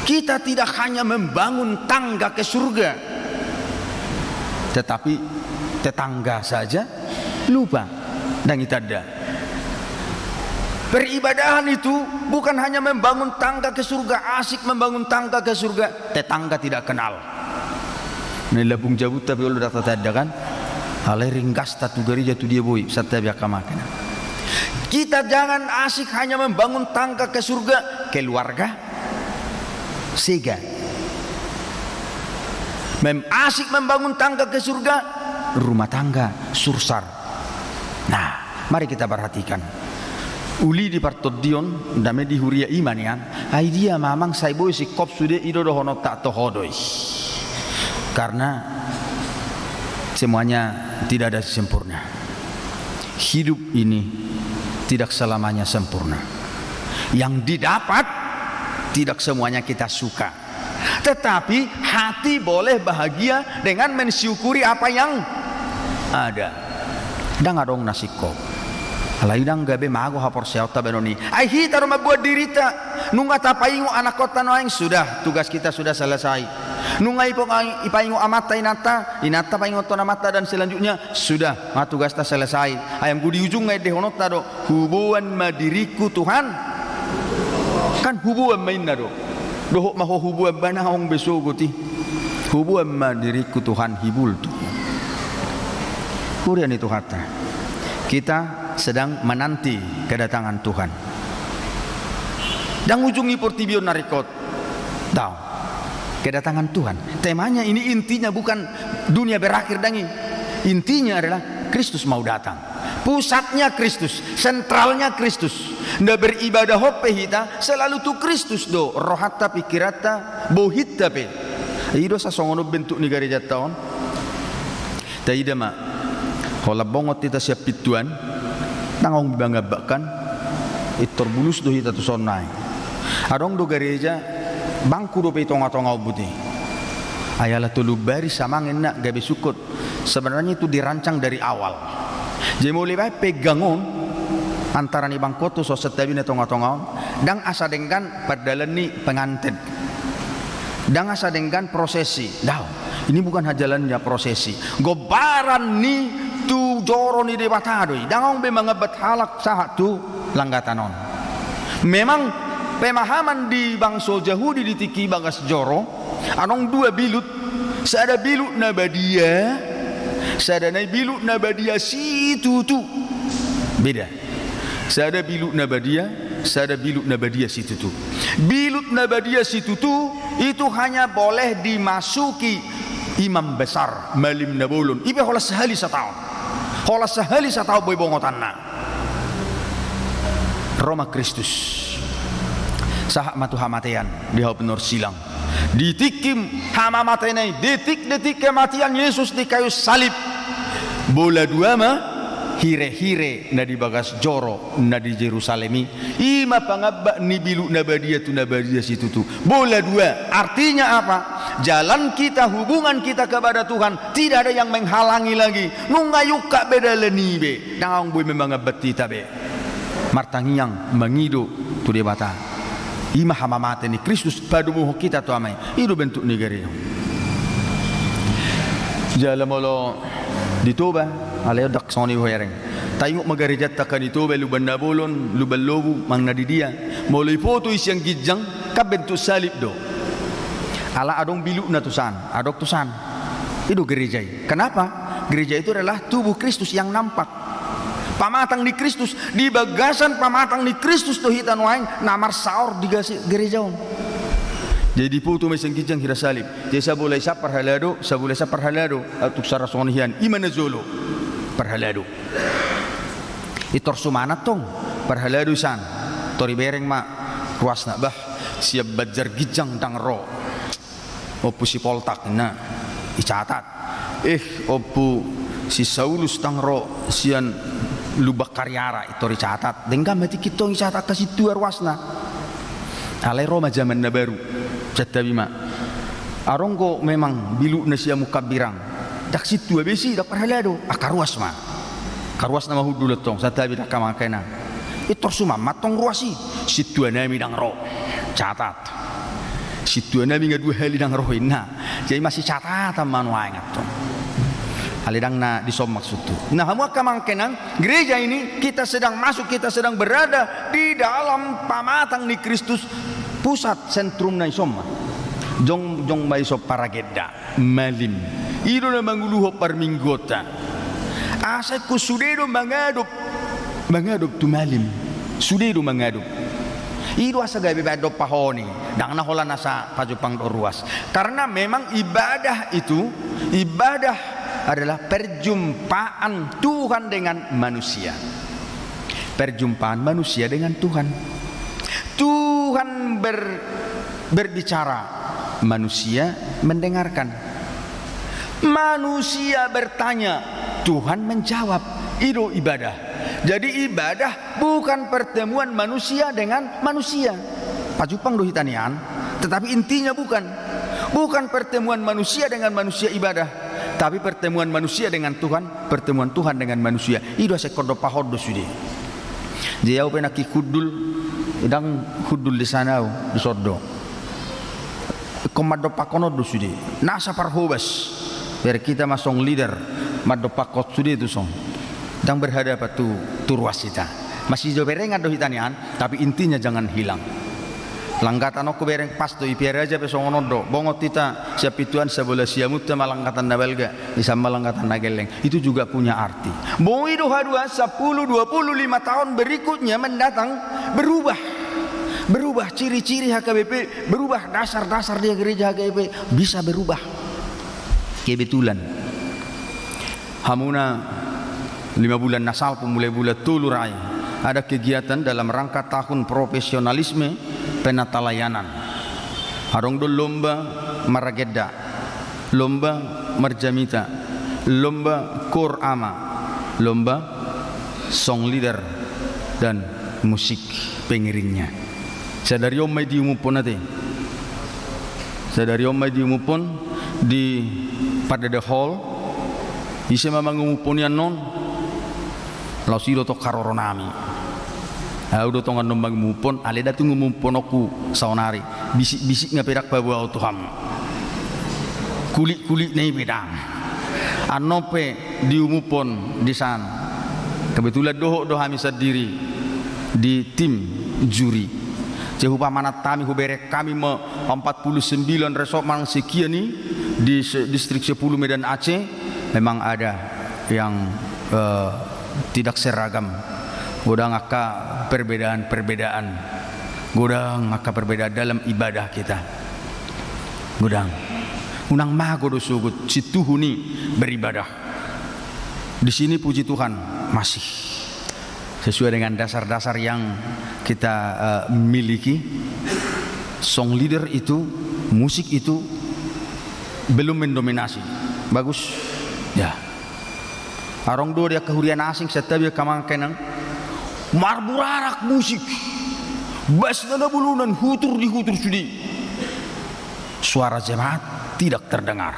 kita tidak hanya membangun tangga ke surga, tetapi tetangga saja lupa. Ndang itanda. Peribadahan itu bukan hanya membangun tangga ke surga, asik membangun tangga ke surga, tetangga tidak kenal. Na i lambung jabunta pe olo ndang tatanda kan? Alai ringgasta tu gareja tu dia boi, santabi angka amang. Kita jangan asik hanya membangun tangga ke surga, keluarga sega. Mem-, asik membangun tangga ke surga, rumah tangga sursar. Nah, mari kita perhatikan. Uli di partondion, dame di huria i ma nian, ai dia ma amang sai boi singkop sude, i do dohononta, toho do i. Karena semuanya tidak ada sempurna. Hidup ini tidak selamanya sempurna. Yang didapat tidak semuanya kita suka. Tetapi hati boleh bahagia dengan mensyukuri apa yang ada. Ndang adong na singkop. Alai ndang gabe mago haporseaonta baenon i. Ai hita do mamboan dirinta. Nunga tapaingot anakkonta nuaeng, sudah, tugas kita sudah selesai. Nunga ipo-, ipaingot amanta inanta, inanta paingothon amanta dan selanjutnya, sudah, nga tugasta selesai. Ai anggo di ujungna endehononta do, huboan ma diringku Tuhan. Kan huboan ma inna do. Dohot ma ho huboan, ba naung be sogot i. Huboan ma diringku Tuhan, hibul tu. Huria ni Tuhanta. Kita sedang menanti kedatangan Tuhan. Ndang ujung ni portibi on na ringkot. Daong. Kedatangan Tuhan. Temanya ini intinya bukan dunia berakhir, ndang i. Intinya adalah Kristus mau datang. Pusatnya Kristus, sentralnya Kristus. Na beribadahon pe hita, selalu tu Kristus do rohanta, pikiranta, bohinta pe. I do sasongon on bentuk ni garejanta on. Taida ma, holan bongot hita sian pintuan, ndang adong be mangambak kan, intor bulus do hita tu son nai. Adong do gareja, bangku dope i tonga-tonga on, boti. Ai ala tolu baris amang inna gabe sungkot. Sebenarnya itu dirancang dari awal. Jadi molo dibaen penggang on, antara ni bangku on tu son santabi na tonga-tonga on, ndang asa denggan pardalan ni pengantin. Ndang asa denggan prosesi. Daong. Ini bukan hal jalannya prosesi. Gombaran ni tu joro ni Debata do i. Ndang adong be mangambat halak sahat tu langgatan on. Memang pemahaman di bangso Jahudi di tingki bagas joro, adong dua bilut. Sada bilut na badia, sada nai bilut na badia situtu. Beda. Sada bilut na badia, sada bilut na badia situtu. Bilut na badia situtu itu hanya boleh dimasuki imam besar, malim na bolon. I pe holan sahali sataon. Holan sahali sataon boi bongotanna. Ro ma Kristus. Sahat ma tu hamatean di hau pinarsilang. Di tingki hamamatena i, detik-detik kematian Yesus di kayu salib, bola dua ma hire-hire na di bagas joro na di Jerusalem i. I ma pangambak ni bilut na badia tu na badia situtu. Bola dua, artinya apa? Jalan kita, hubungan kita kepada Tuhan, tidak ada yang menghalangi lagi. Nunga iungkap be dalan i be, ndang adong boi mangambat hita be. Martangiang, mangido tu Debata. I ma hamamate ni Kristus, padomuhon hita tu Ama i. I do bentuk ni gareja. Jala molo di Toba, alai ndang songon i hubereng. Taingot ma garejanta angka di Toba, Lumban Nabolon, Lumban Lobu, manang na di dia. Molo ipoto i sian ginjang, kan bentuk salib do. Ala adong bilutna tusan, adong tusan. I do gereja i. Kenapa? Gereja itu adalah tubuh Kristus yang nampak. Pamatang ni Kristus, di bagasan pamatang ni Kristus do hita nuaeng na marsaor di gasi-, gereja on. Jadi dipoto ma i sian ginjang hira salib. Jadi sabola i san parhalado, sabola i san parhalado. Atuk sara songon hian, i ma na jolo. Parhalado. Pintor suman antong, parhalado i san. Tor ibereng ma ruasna, bah, sian banjar ginjang ndang ro Ompu si Poltak, ninna, icatat. Eh, Ompu si Saulus ndang ro sian Lumban Kariara, pintor icatat. Denggan ma tingki antong icatat angka sintua ruasna. Alai ro ma zaman na baru. Santabi ma. Adong do memang bilutna sian Mungkambirang. Ndang sintua be isi, ndang parhalado. Angka ruas ma. Angka ruasna ma hundul antong, santabi angka amang angka inang. Pintor suman ma antong ruas i. Sintuanami ndang ro. Catat. Sintuanami nga dua hali ndang ro, ninna. Jadi masih catatan ma nuaeng antong. Alai ndang na dison maksudhu. Nah, hamu angka amang angka inang, gereja ini kita sedang masuk, kita sedang berada di dalam pamatang ni Kristus, pusat sentrumna dison ma. Jongjong ma dison paragenda, malim. I do na manguluhon parmingguonta. Asa ingkon sude do mangadop, mangadop tu malim. Sude do mangadop. I do asa gabe baen dompakhon i, ndang na holan asa pajumpang dohot ruas. Karena memang ibadah itu, ibadah adalah perjumpaan Tuhan dengan manusia. Perjumpaan manusia dengan Tuhan. Tuhan ber-, berbicara, manusia mendengarkan. Manusia bertanya, Tuhan menjawab. I do ibadah. Jadi ibadah bukan pertemuan manusia dengan manusia. Pajumpang do hita nian, tetapi intinya bukan. Bukan pertemuan manusia dengan manusia ibadah, tapi pertemuan manusia dengan Tuhan, pertemuan Tuhan dengan manusia. I do asa ingkon dompakhon do sude. Jadi au pe nangkin hundul, ndang hundul di sana au, dison do. Ingkon mandompakhon on do sude. Nasa parhobas. Biar hita ma song leader, mandompakhon sude tuson. Ndang berhadapan tu, tu ruas hita. Masih jo berengan do hita nian, tapi intinya jangan hilang. Langgatan on hubereng pas do, i pe raja pe songon on do. Bongot hita sian pintuan, sabola siamunta ma langgatan na balga, isan ma langgatan na gelleng. Itu juga punya arti. Boi do haduan sampulu, dua pulu lima tahun berikutnya mendatang berubah. Berubah ciri-ciri H K B P, berubah dasar-dasar dia gereja H K B P. Bisa berubah. Kebetulan. Hamuna lima bulan na salpu, mulai bulan tolu ra i, ada kegiatan dalam rangka tahun profesionalisme penatalayanan. Adong do lomba maragenda, lomba marjamita, lomba koor ama, lomba song leader, dan musik pengiringnya. Sadari on ma i diumuphon ate. Sadari on ma i diumuphon di Pardede Hall. Ise ma mangumuphon i annon? Laos i do tong haroronami. Au do tong annon mangumuphon, alai ndang tung umuphononku saonari. Bisik-bisik nga pe ndang paboa au tu hamu. Kulik-kulikna i pe ndang. Annon pe diumuphon di san. Kebetulan dohot do hami sandiri di tim juri. Jadi hupamanat hami, hubereng hami ma empat puluh sembilan resort manang sekian i di se-, distrik sepuluh Medan Aceh, memang ada yang, eh, tidak seragam. Godang angka perbedaan-perbedaan. Godang angka perbedaan dalam ibadah kita. Godang. Unang mago do sogot situhu ni beribadah. Di sini, puji Tuhan, masih sesuai dengan dasar-dasar yang kita, eh, miliki. Song leader itu, musik itu belum mendominasi. Bagus. Ya. Adong do di angka huria na asing, santabi angka amang, angka inang, marburarak musik. Basna na bolongan, hutur dihutur sude. Suara jemaat tidak terdengar.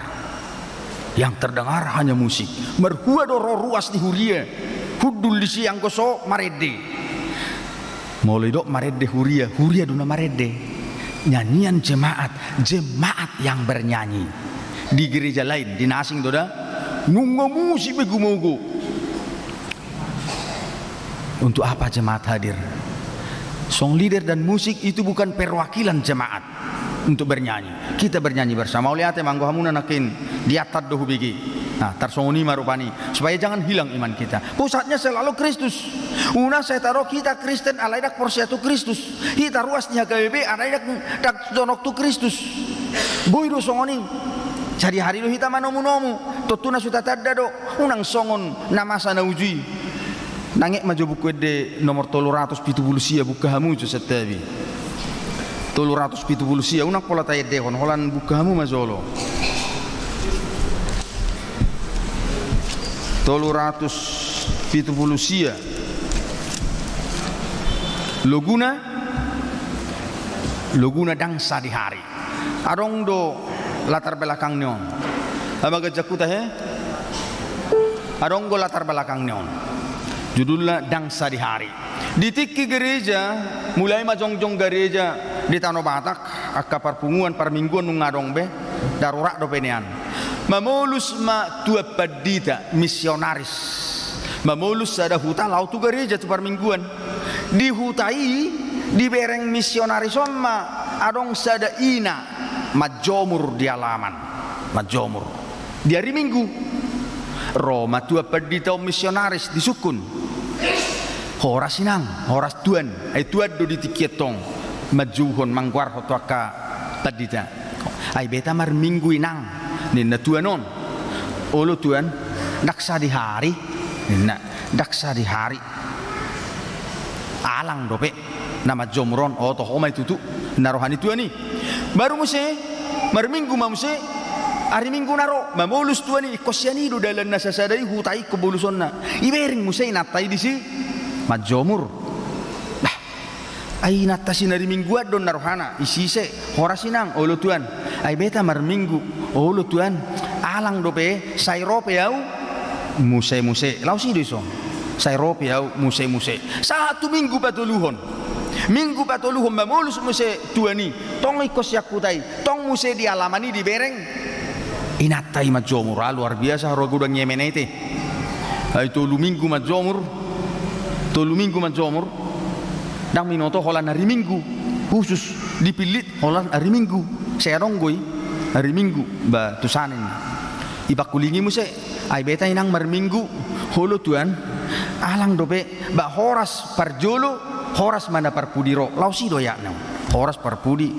Yang terdengar hanya musik. Marhua do ro ruas ni huria. Hundul disi anggo so marende. Molo didok marende huria, huria do na marende. Nyanyian jemaat, jemaat yang bernyanyi. Di gereja lain, di na asing do da, nunga musik be gumogo. Untuk apa jemaat hadir? Song leader dan musik itu bukan perwakilan jemaat untuk bernyanyi. Kita bernyanyi bersama. Mauliate ma anggo hamuna nangkin, diantar do hubege. Nah, tarsongon i ma rupani, supaya jangan hilang iman kita. Pusatnya selalu Kristus. Unang sai tadok hita Kristen alai ndang porsea tu Kristus. Hita ruas ni H K B P alai ndang, ndang jonok tu Kristus. Boi do songon i. Sadihari do hita manomu-nomu. Tontu na so tatanda do. Unang songon na masa na uju i. Nanget ma jo Buku Ende nomor tolu ratus pitu pulu sia, buka hamu jo santabi. Tolu ratus pitu pulu sia, unang pola taendehon, holan buka hamu ma jolo. Tolu ratus pitu pulu sia. Loguna, loguna ndang sadihari. Adong do latar belakang ni on. Ama ganjang huta he? Adong do latar belakang ni on. Judulna ndang sadihari. Di tingki gereja, mulai ma jongjong gereja di Tano Batak, angka parpunguan, parmingguan nunga adong be, darurat dope nian. Mamolus ma tuan pandita, misionaris. Mamolus sada huta laho tu gereja tu parmingguan. Di huta i, dibereng misionaris on ma adong sada ina manjomur di alaman. Manjomur. Di ari Minggu. Ro ma tuan pandita on misionaris disungkun. Horas inang, horas tuan. Ai tuan do di tingki antong. Manjouhon, manggoarhon tu angka pandita. Ai beta marminggu inang, ninna tuan on. Olo tuan, ndang sadihari, ninna, ndang sadihari. Alang dope na manjomur on, oto ho ma i tutu, na roha ni tuan i. Baru muse, marminggu ma muse, ari Minggu na ro, mamolus tuan i, ingkon sian i do dalan na sasada i, huta i ingkon bolusonna. Ibereng muse inanta i disi, manjomur. Nah, Ai inanta sinari mingguan do na rohana, isise, horas inang, olo tuan. Ai beta marminggu, olo tuan. Alang dope, sai ro pe au, muse-muse. Laos i do ison. Sai ro pe au, muse-muse. Sahat tu minggu patoluhon. Minggu patoluhon mamolus muse tuan i. Tong ingkon sian huta i. Tong muse di alaman i dibereng. Inanta i manjomur, ah, luar biasa, haroa godang i M N E te. Ai tolu minggu manjomur, tolu minggu manjomur, ndang binoto holan ari Minggu, khusus dipillit holan ari Minggu, sai adong do i ari Minggu, ba tu sana i. Ipangkulingi muse, ai beta inang marminggu, olo tuan, alang dope, ba horas parjolo, horas ma na parpudi ro, laos i do ayatna, horas parpudi,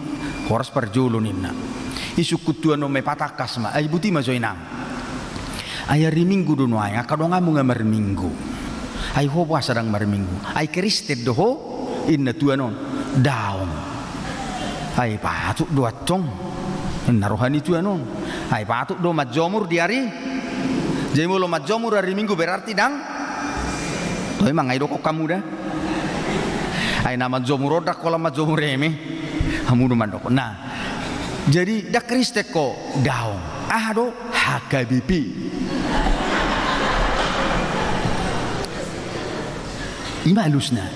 horas parjolo ninna. Isungkun tuan on ma, ipatangkas ma, ai buti ma jo inang. Ai ari Minggu do nuaeng, angka donganmu nga marminggu. Ai ho boasa ndang marminggu? Ai Kristen do ho, inna tuan on. Daong. Ai patut do antong, inna roha ni tuan on. Ai patut do manjomur di ari. Jadi molo manjomur ari Minggu berarti ndang. Toe manang i dokkon hamu da. Ai na manjomur on ndang holan manjomur eme. Hamu do mandokkon. Nah, jadi ndang Kristen ho, daong. Aha do? H K B P. I ma alusna.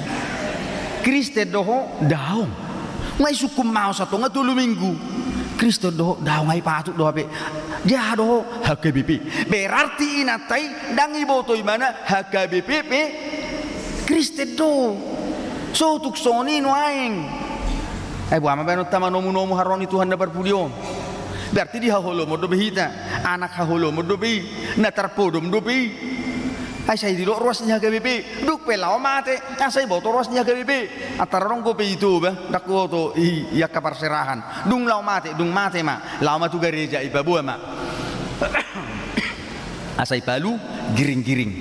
Kristen do ho, daong. Nga isungkun ma ho satonga tolu minggu. Kristen do ho, daong, ai patut do hape. Dia do ho, H K B P. Berarti inanta i ndang iboto ibana H K B P pe Kristen do. So tung songon i nuaeng. Ai boha ma baenonta manomu-nomu haroa ni Tuhan na parpudi on? Berarti di haholomon dope hita, anak haholomon dope i, na tarpodom dope i. Ai sai didok ruas ni H K B P, dung pe laho mate, asa iboto ruas ni H K B P. Antara dong dope i Toba, ndang huboto i, i angka parserahan. Dung laho mate, dung mate ma, laho ma tu gareja, ipaboa ma. Asa ipalu giring-giring.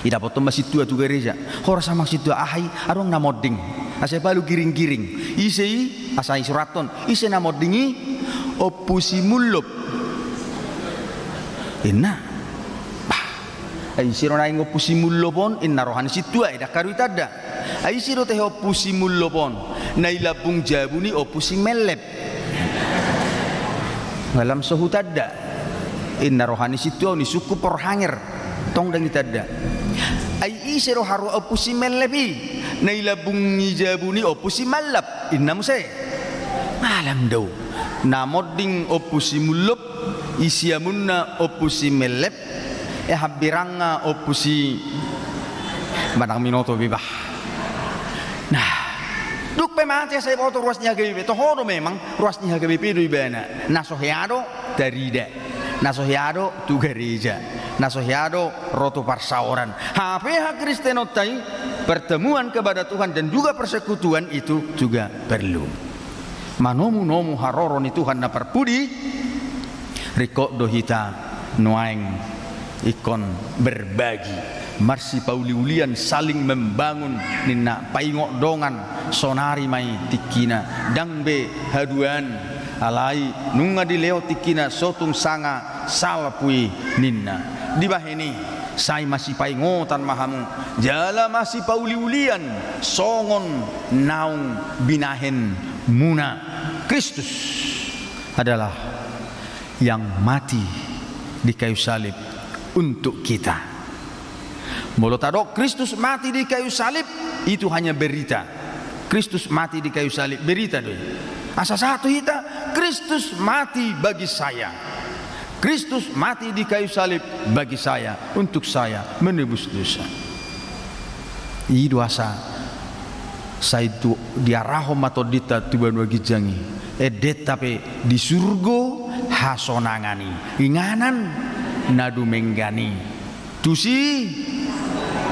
Idapothon ma sintua tu gareja. Horas amang sintua, aha i, adong na monding. Asa ipalu giring-giring. Ise i, asa isurathon. Ise na monding i, Ompu Simullop. Inna. Bah. Ai ise do naeng Ompu Simullop on, inna roha ni sintua i, ndang haru itanda. Ai ise do tehe Ompu Simullop on, na i lambung jabu ni Ompu Simellep. Nga lam so hutanda. Inna roha ni sintua on, i sungkun porhanger. Tong ndang itanda. Ai ise do haroa Ompu Simellep i, na i lambung ni jabu ni Ompu Simallap. Inna muse. Nga lam do. Na monding Ompu Simullop, i siamunna Ompu Simellep, e hambirangna Ompu Si, manang binoto be bah. Nah, dung pe mate asa iboto ruas ni H K B P, toho do memang ruas ni H K B P do ibana. Na so hea do tarida, na so hea do tu gareja, na so hea do ro tu parsaoran. Hape hakristenonta i, pertemuan kepada Tuhan dan juga persekutuan itu juga perlu. Manomu-nomu haroro ni Tuhan na parpudi, ringkot do hita nuaeng ingkon berbagi, marsipauli-ulian, saling membangun ninna, paingot dongan, sonari ma i tingkina, ndang be haduan, alai nunga dilehon tingkina so tung sanga salpu i ninna. Dibahen i, sai masipaingotan ma hamu, jala masipauli-ulian, songon naung binahen muna. Kristus adalah yang mati di kayu salib untuk kita. Molo tadok Kristus mati di kayu salib, itu hanya berita. Kristus mati di kayu salib, berita do i. Asa sahat tu hita, Kristus mati bagi saya. Kristus mati di kayu salib bagi saya, untuk saya, menebus dosa. I do asa sai tu diarahon ma tondinta tu banua ginjang i. Endenta pe di surgo hasonangan i, inganan na dumenggan i. Tusi,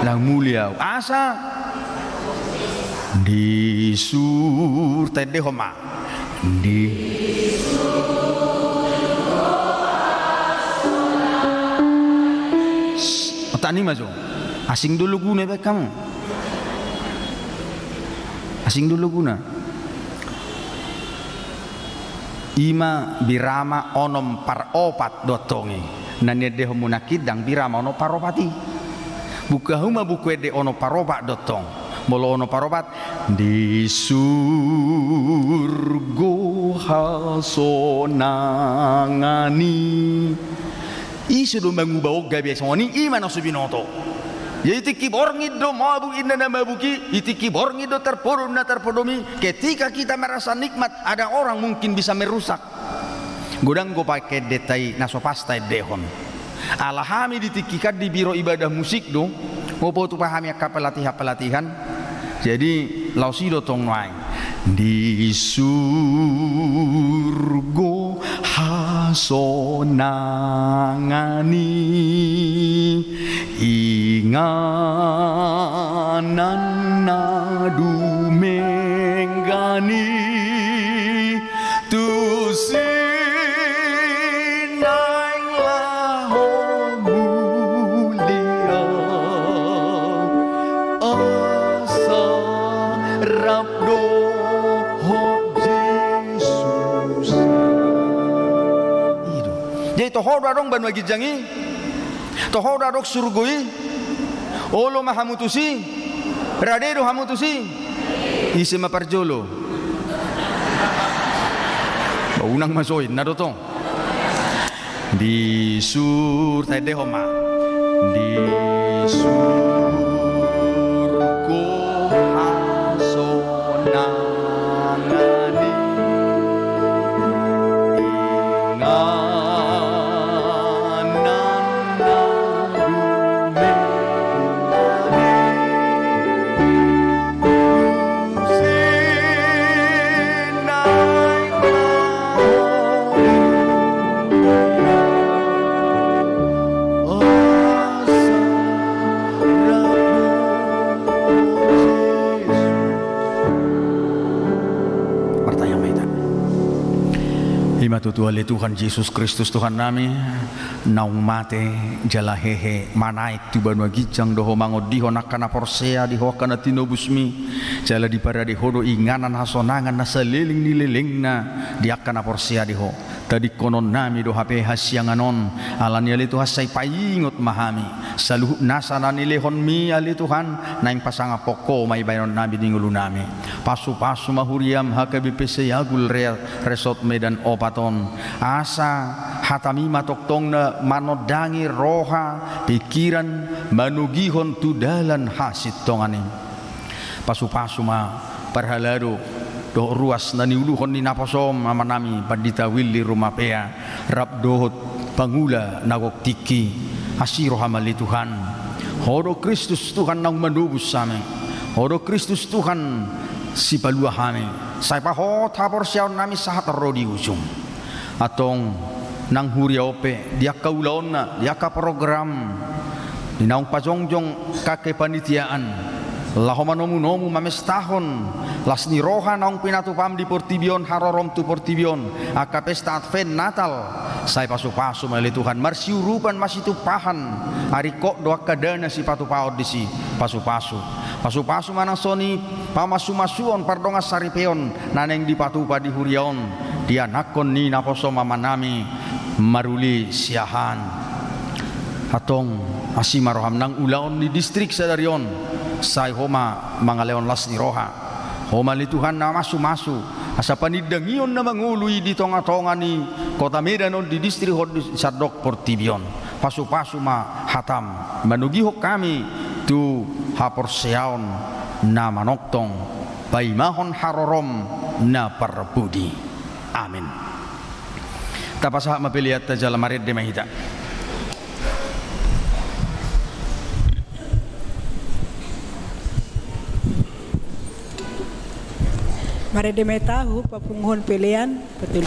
lang mulia au. Asa di sur, taendehon ma. Di. Otak ni ma jo. Asing do loguna baen hamu. Asing do loguna. I ma birama onom paropat do antong i. Na niendehonmu nangkin ndang birama onom paropat i. Buka hamu ma buku ende onom paropat do antong. Molo onom paropat, di surgo hasonangan i. Ise do manguba on gabe songon i, i ma na so binoto. Jadi tingki borngin do mabuk inna na mabuk i, di tingki borngin do tarpodom na tarpodom i. Ketika kita merasa nikmat, ada orang mungkin bisa merusak. Godang do paendenta i na so pas taendehon. Ala hami di tingki kan di biro ibadah musik do, huboto pe hami angka pelatihan-pelatihan. Jadi laos i do tong nuaeng. Di surgo hasonangan i, inganan na dumenggan i, tusi naeng laho mulia, asa rap dohot Jesus. I do. Jadi toho do adong banua ginjang i? Toho do adong surgo i? Olo ma hamu tusi? Rade do hamu tusi? Ise ma parjolo? Ba unang ma so i, inna do tong. Di sur, taendehon ma. Di surgo hasonangan i, inganan na dumenggan i, tusi naeng laho mulia, asa I ma tutu ale Tuhan Jesus Kristus Tuhannami, naung mate jala hehe manaek tu banua ginjang do Ho mangondihon angka na porsea di Ho, angka na tinobus-Mi, jala diparade Ho do inganan hasonangan na saleleng ni lelengna di angka na porsea di Ho. Tadingkononnami do hape hasiangan on, alani ale Tuhan sai paingot ma hami saluhut nasa na nilehon-Mi ale Tuhan, naeng pasangaphon Ho ma i bahenonnami di ngolunami. Pasupasu ma huriam H K B P Seyagul Re-, Resort Medan Opat on, asa hata-Mi ma tongtong na manondangi roha, pikiran, manogihon tu dalan hasintongan i. Pasupasu ma parhalado dohot ruas na niuluhon ni naposo-M, amanami Pandita Willy Rumapea, rap dohot pangula na gok tingki. Asi roha-M ale Tuhan. Ho do Kristus Tuhan naung manobus hami. Ho do Kristus Tuhan sipalua hami. Sai pahot haporseaonnami sahat ro di ujung. Antong nang huria on pe, di angka ulaonna, di angka program, di naung pajongjong angka kepanitiaan, laho manomunomu mamestahon las ni roha naung pinatupa-M di portibi on, harorom tu portibi on, angka pesta Advent, Natal, sai pasupasu ma ale Tuhan, marsiurupan, marsitumpahan, aringkot do angka dana sipatupaon disi, pasupasu. Pasupasu ma nang songon i pamasumasuon pardongan saripeon na naeng dipatupa di huria on, di anakkon ni naposo-M amanami Maruli Siahaan. Antong, asi ma roha-M nang ulaon ni distrik sadari on, sai Ho ma mangalehon las ni roha. Ho ma ale Tuhan na masumasu, asa panindangion na mangolu i di tongatonga ni kota Medan on, di distrik on, di sandok portibi on. Pasupasu ma hata-M, manogihon hami tu haporseaon na manongtong, paimahon harorom na parpudi. Amin. Tapasahat ma peleanta jala marende ma hita. Marende ma hita, huhut papunguhon pelean. Betul.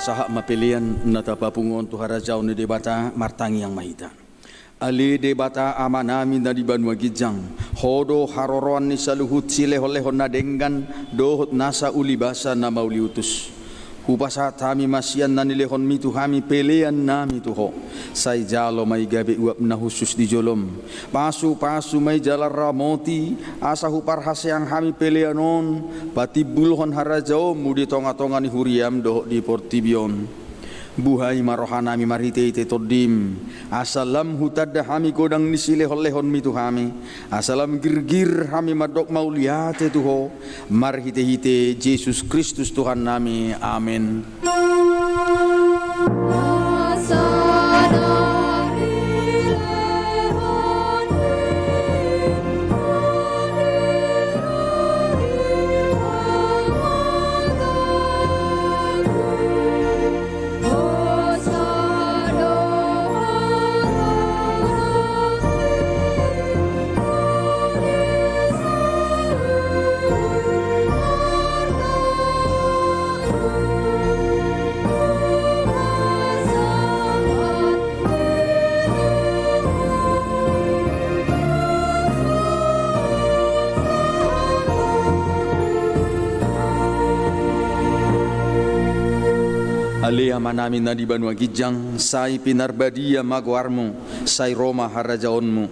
Sahat ma pelean na tapapungu on tu harajaon ni Debata. Martangiang ma hita. Ale Debata Amanami na di banua ginjang, Ho do haroroan ni saluhut silehonlehon na denggan dohot nasa ulibasa na mauliutus. Hupasahat hami ma sian na nilehonMi tu hami peleannami tu Ho. Sai jalo ma i gabe uap na hushus di joloM. Pasupasu ma i jala ramoti, asa huparhaseang hami pelean on patimbulhon harajaonMu di tongatonga ni huriaM dohot di portibi on. Buhai ma rohanami marhitehite TondiM, asa lam hutanda hami godang ni silehonlehonMi tu hami, asa lam girgir hami mandok mauliate tu Ho, marhitehite Jesus Kristus Tuhannami. Amen. Ale Amanami na di banua ginjang, sai pinarbadia ma goarMu, sai ro ma harajaonMu.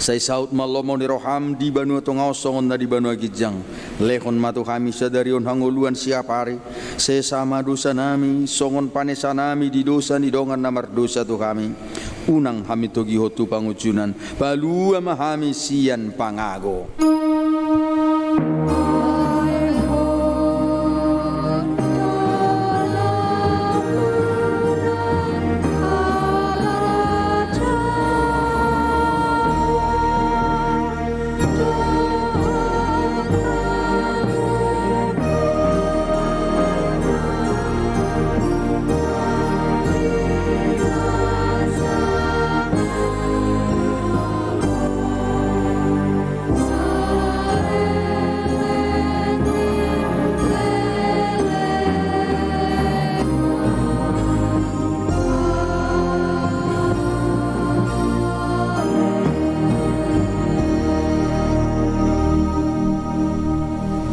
Sai saut ma lomo ni rohaM di banua tonga on songon na di banua ginjang. Lehon ma tu hami sadari on hangoluan siapari, sesa ma dosanami, songon panesanami di dosa ni dongan na mardosa tu hami. Unang hami togihon tu pangunjunan, palua ma hami sian pangago.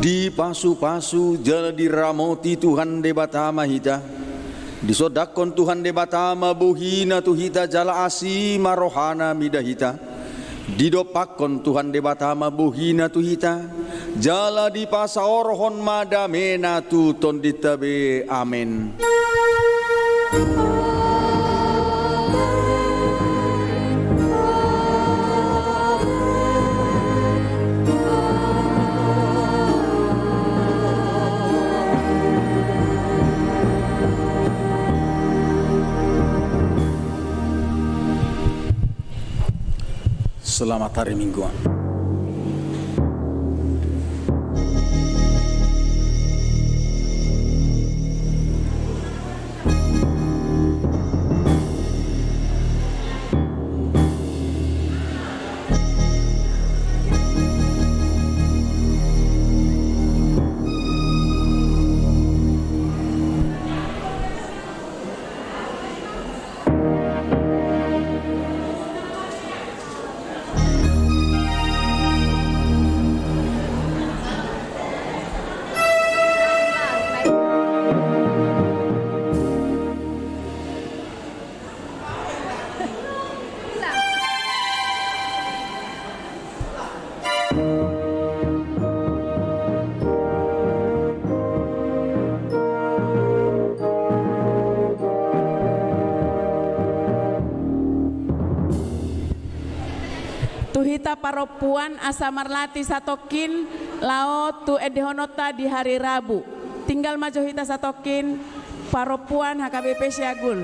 Dipasupasu jala diramoti Tuhan Debata ma hita. Disondangkon Tuhan Debata ma bohiNa tu hita jala asi ma rohaNa mida hita. Didompakkon Tuhan Debata ma bohiNa tu hita, jala dipasaorhon ma dameNa tu tondinta be. Amen. Selamat hari Minggu. Tu hita parompuan asa marlatih satongkin laho tu endehononta di hari Rabu. Tinggal ma jo hita satongkin, parompuan H K B P Siagun.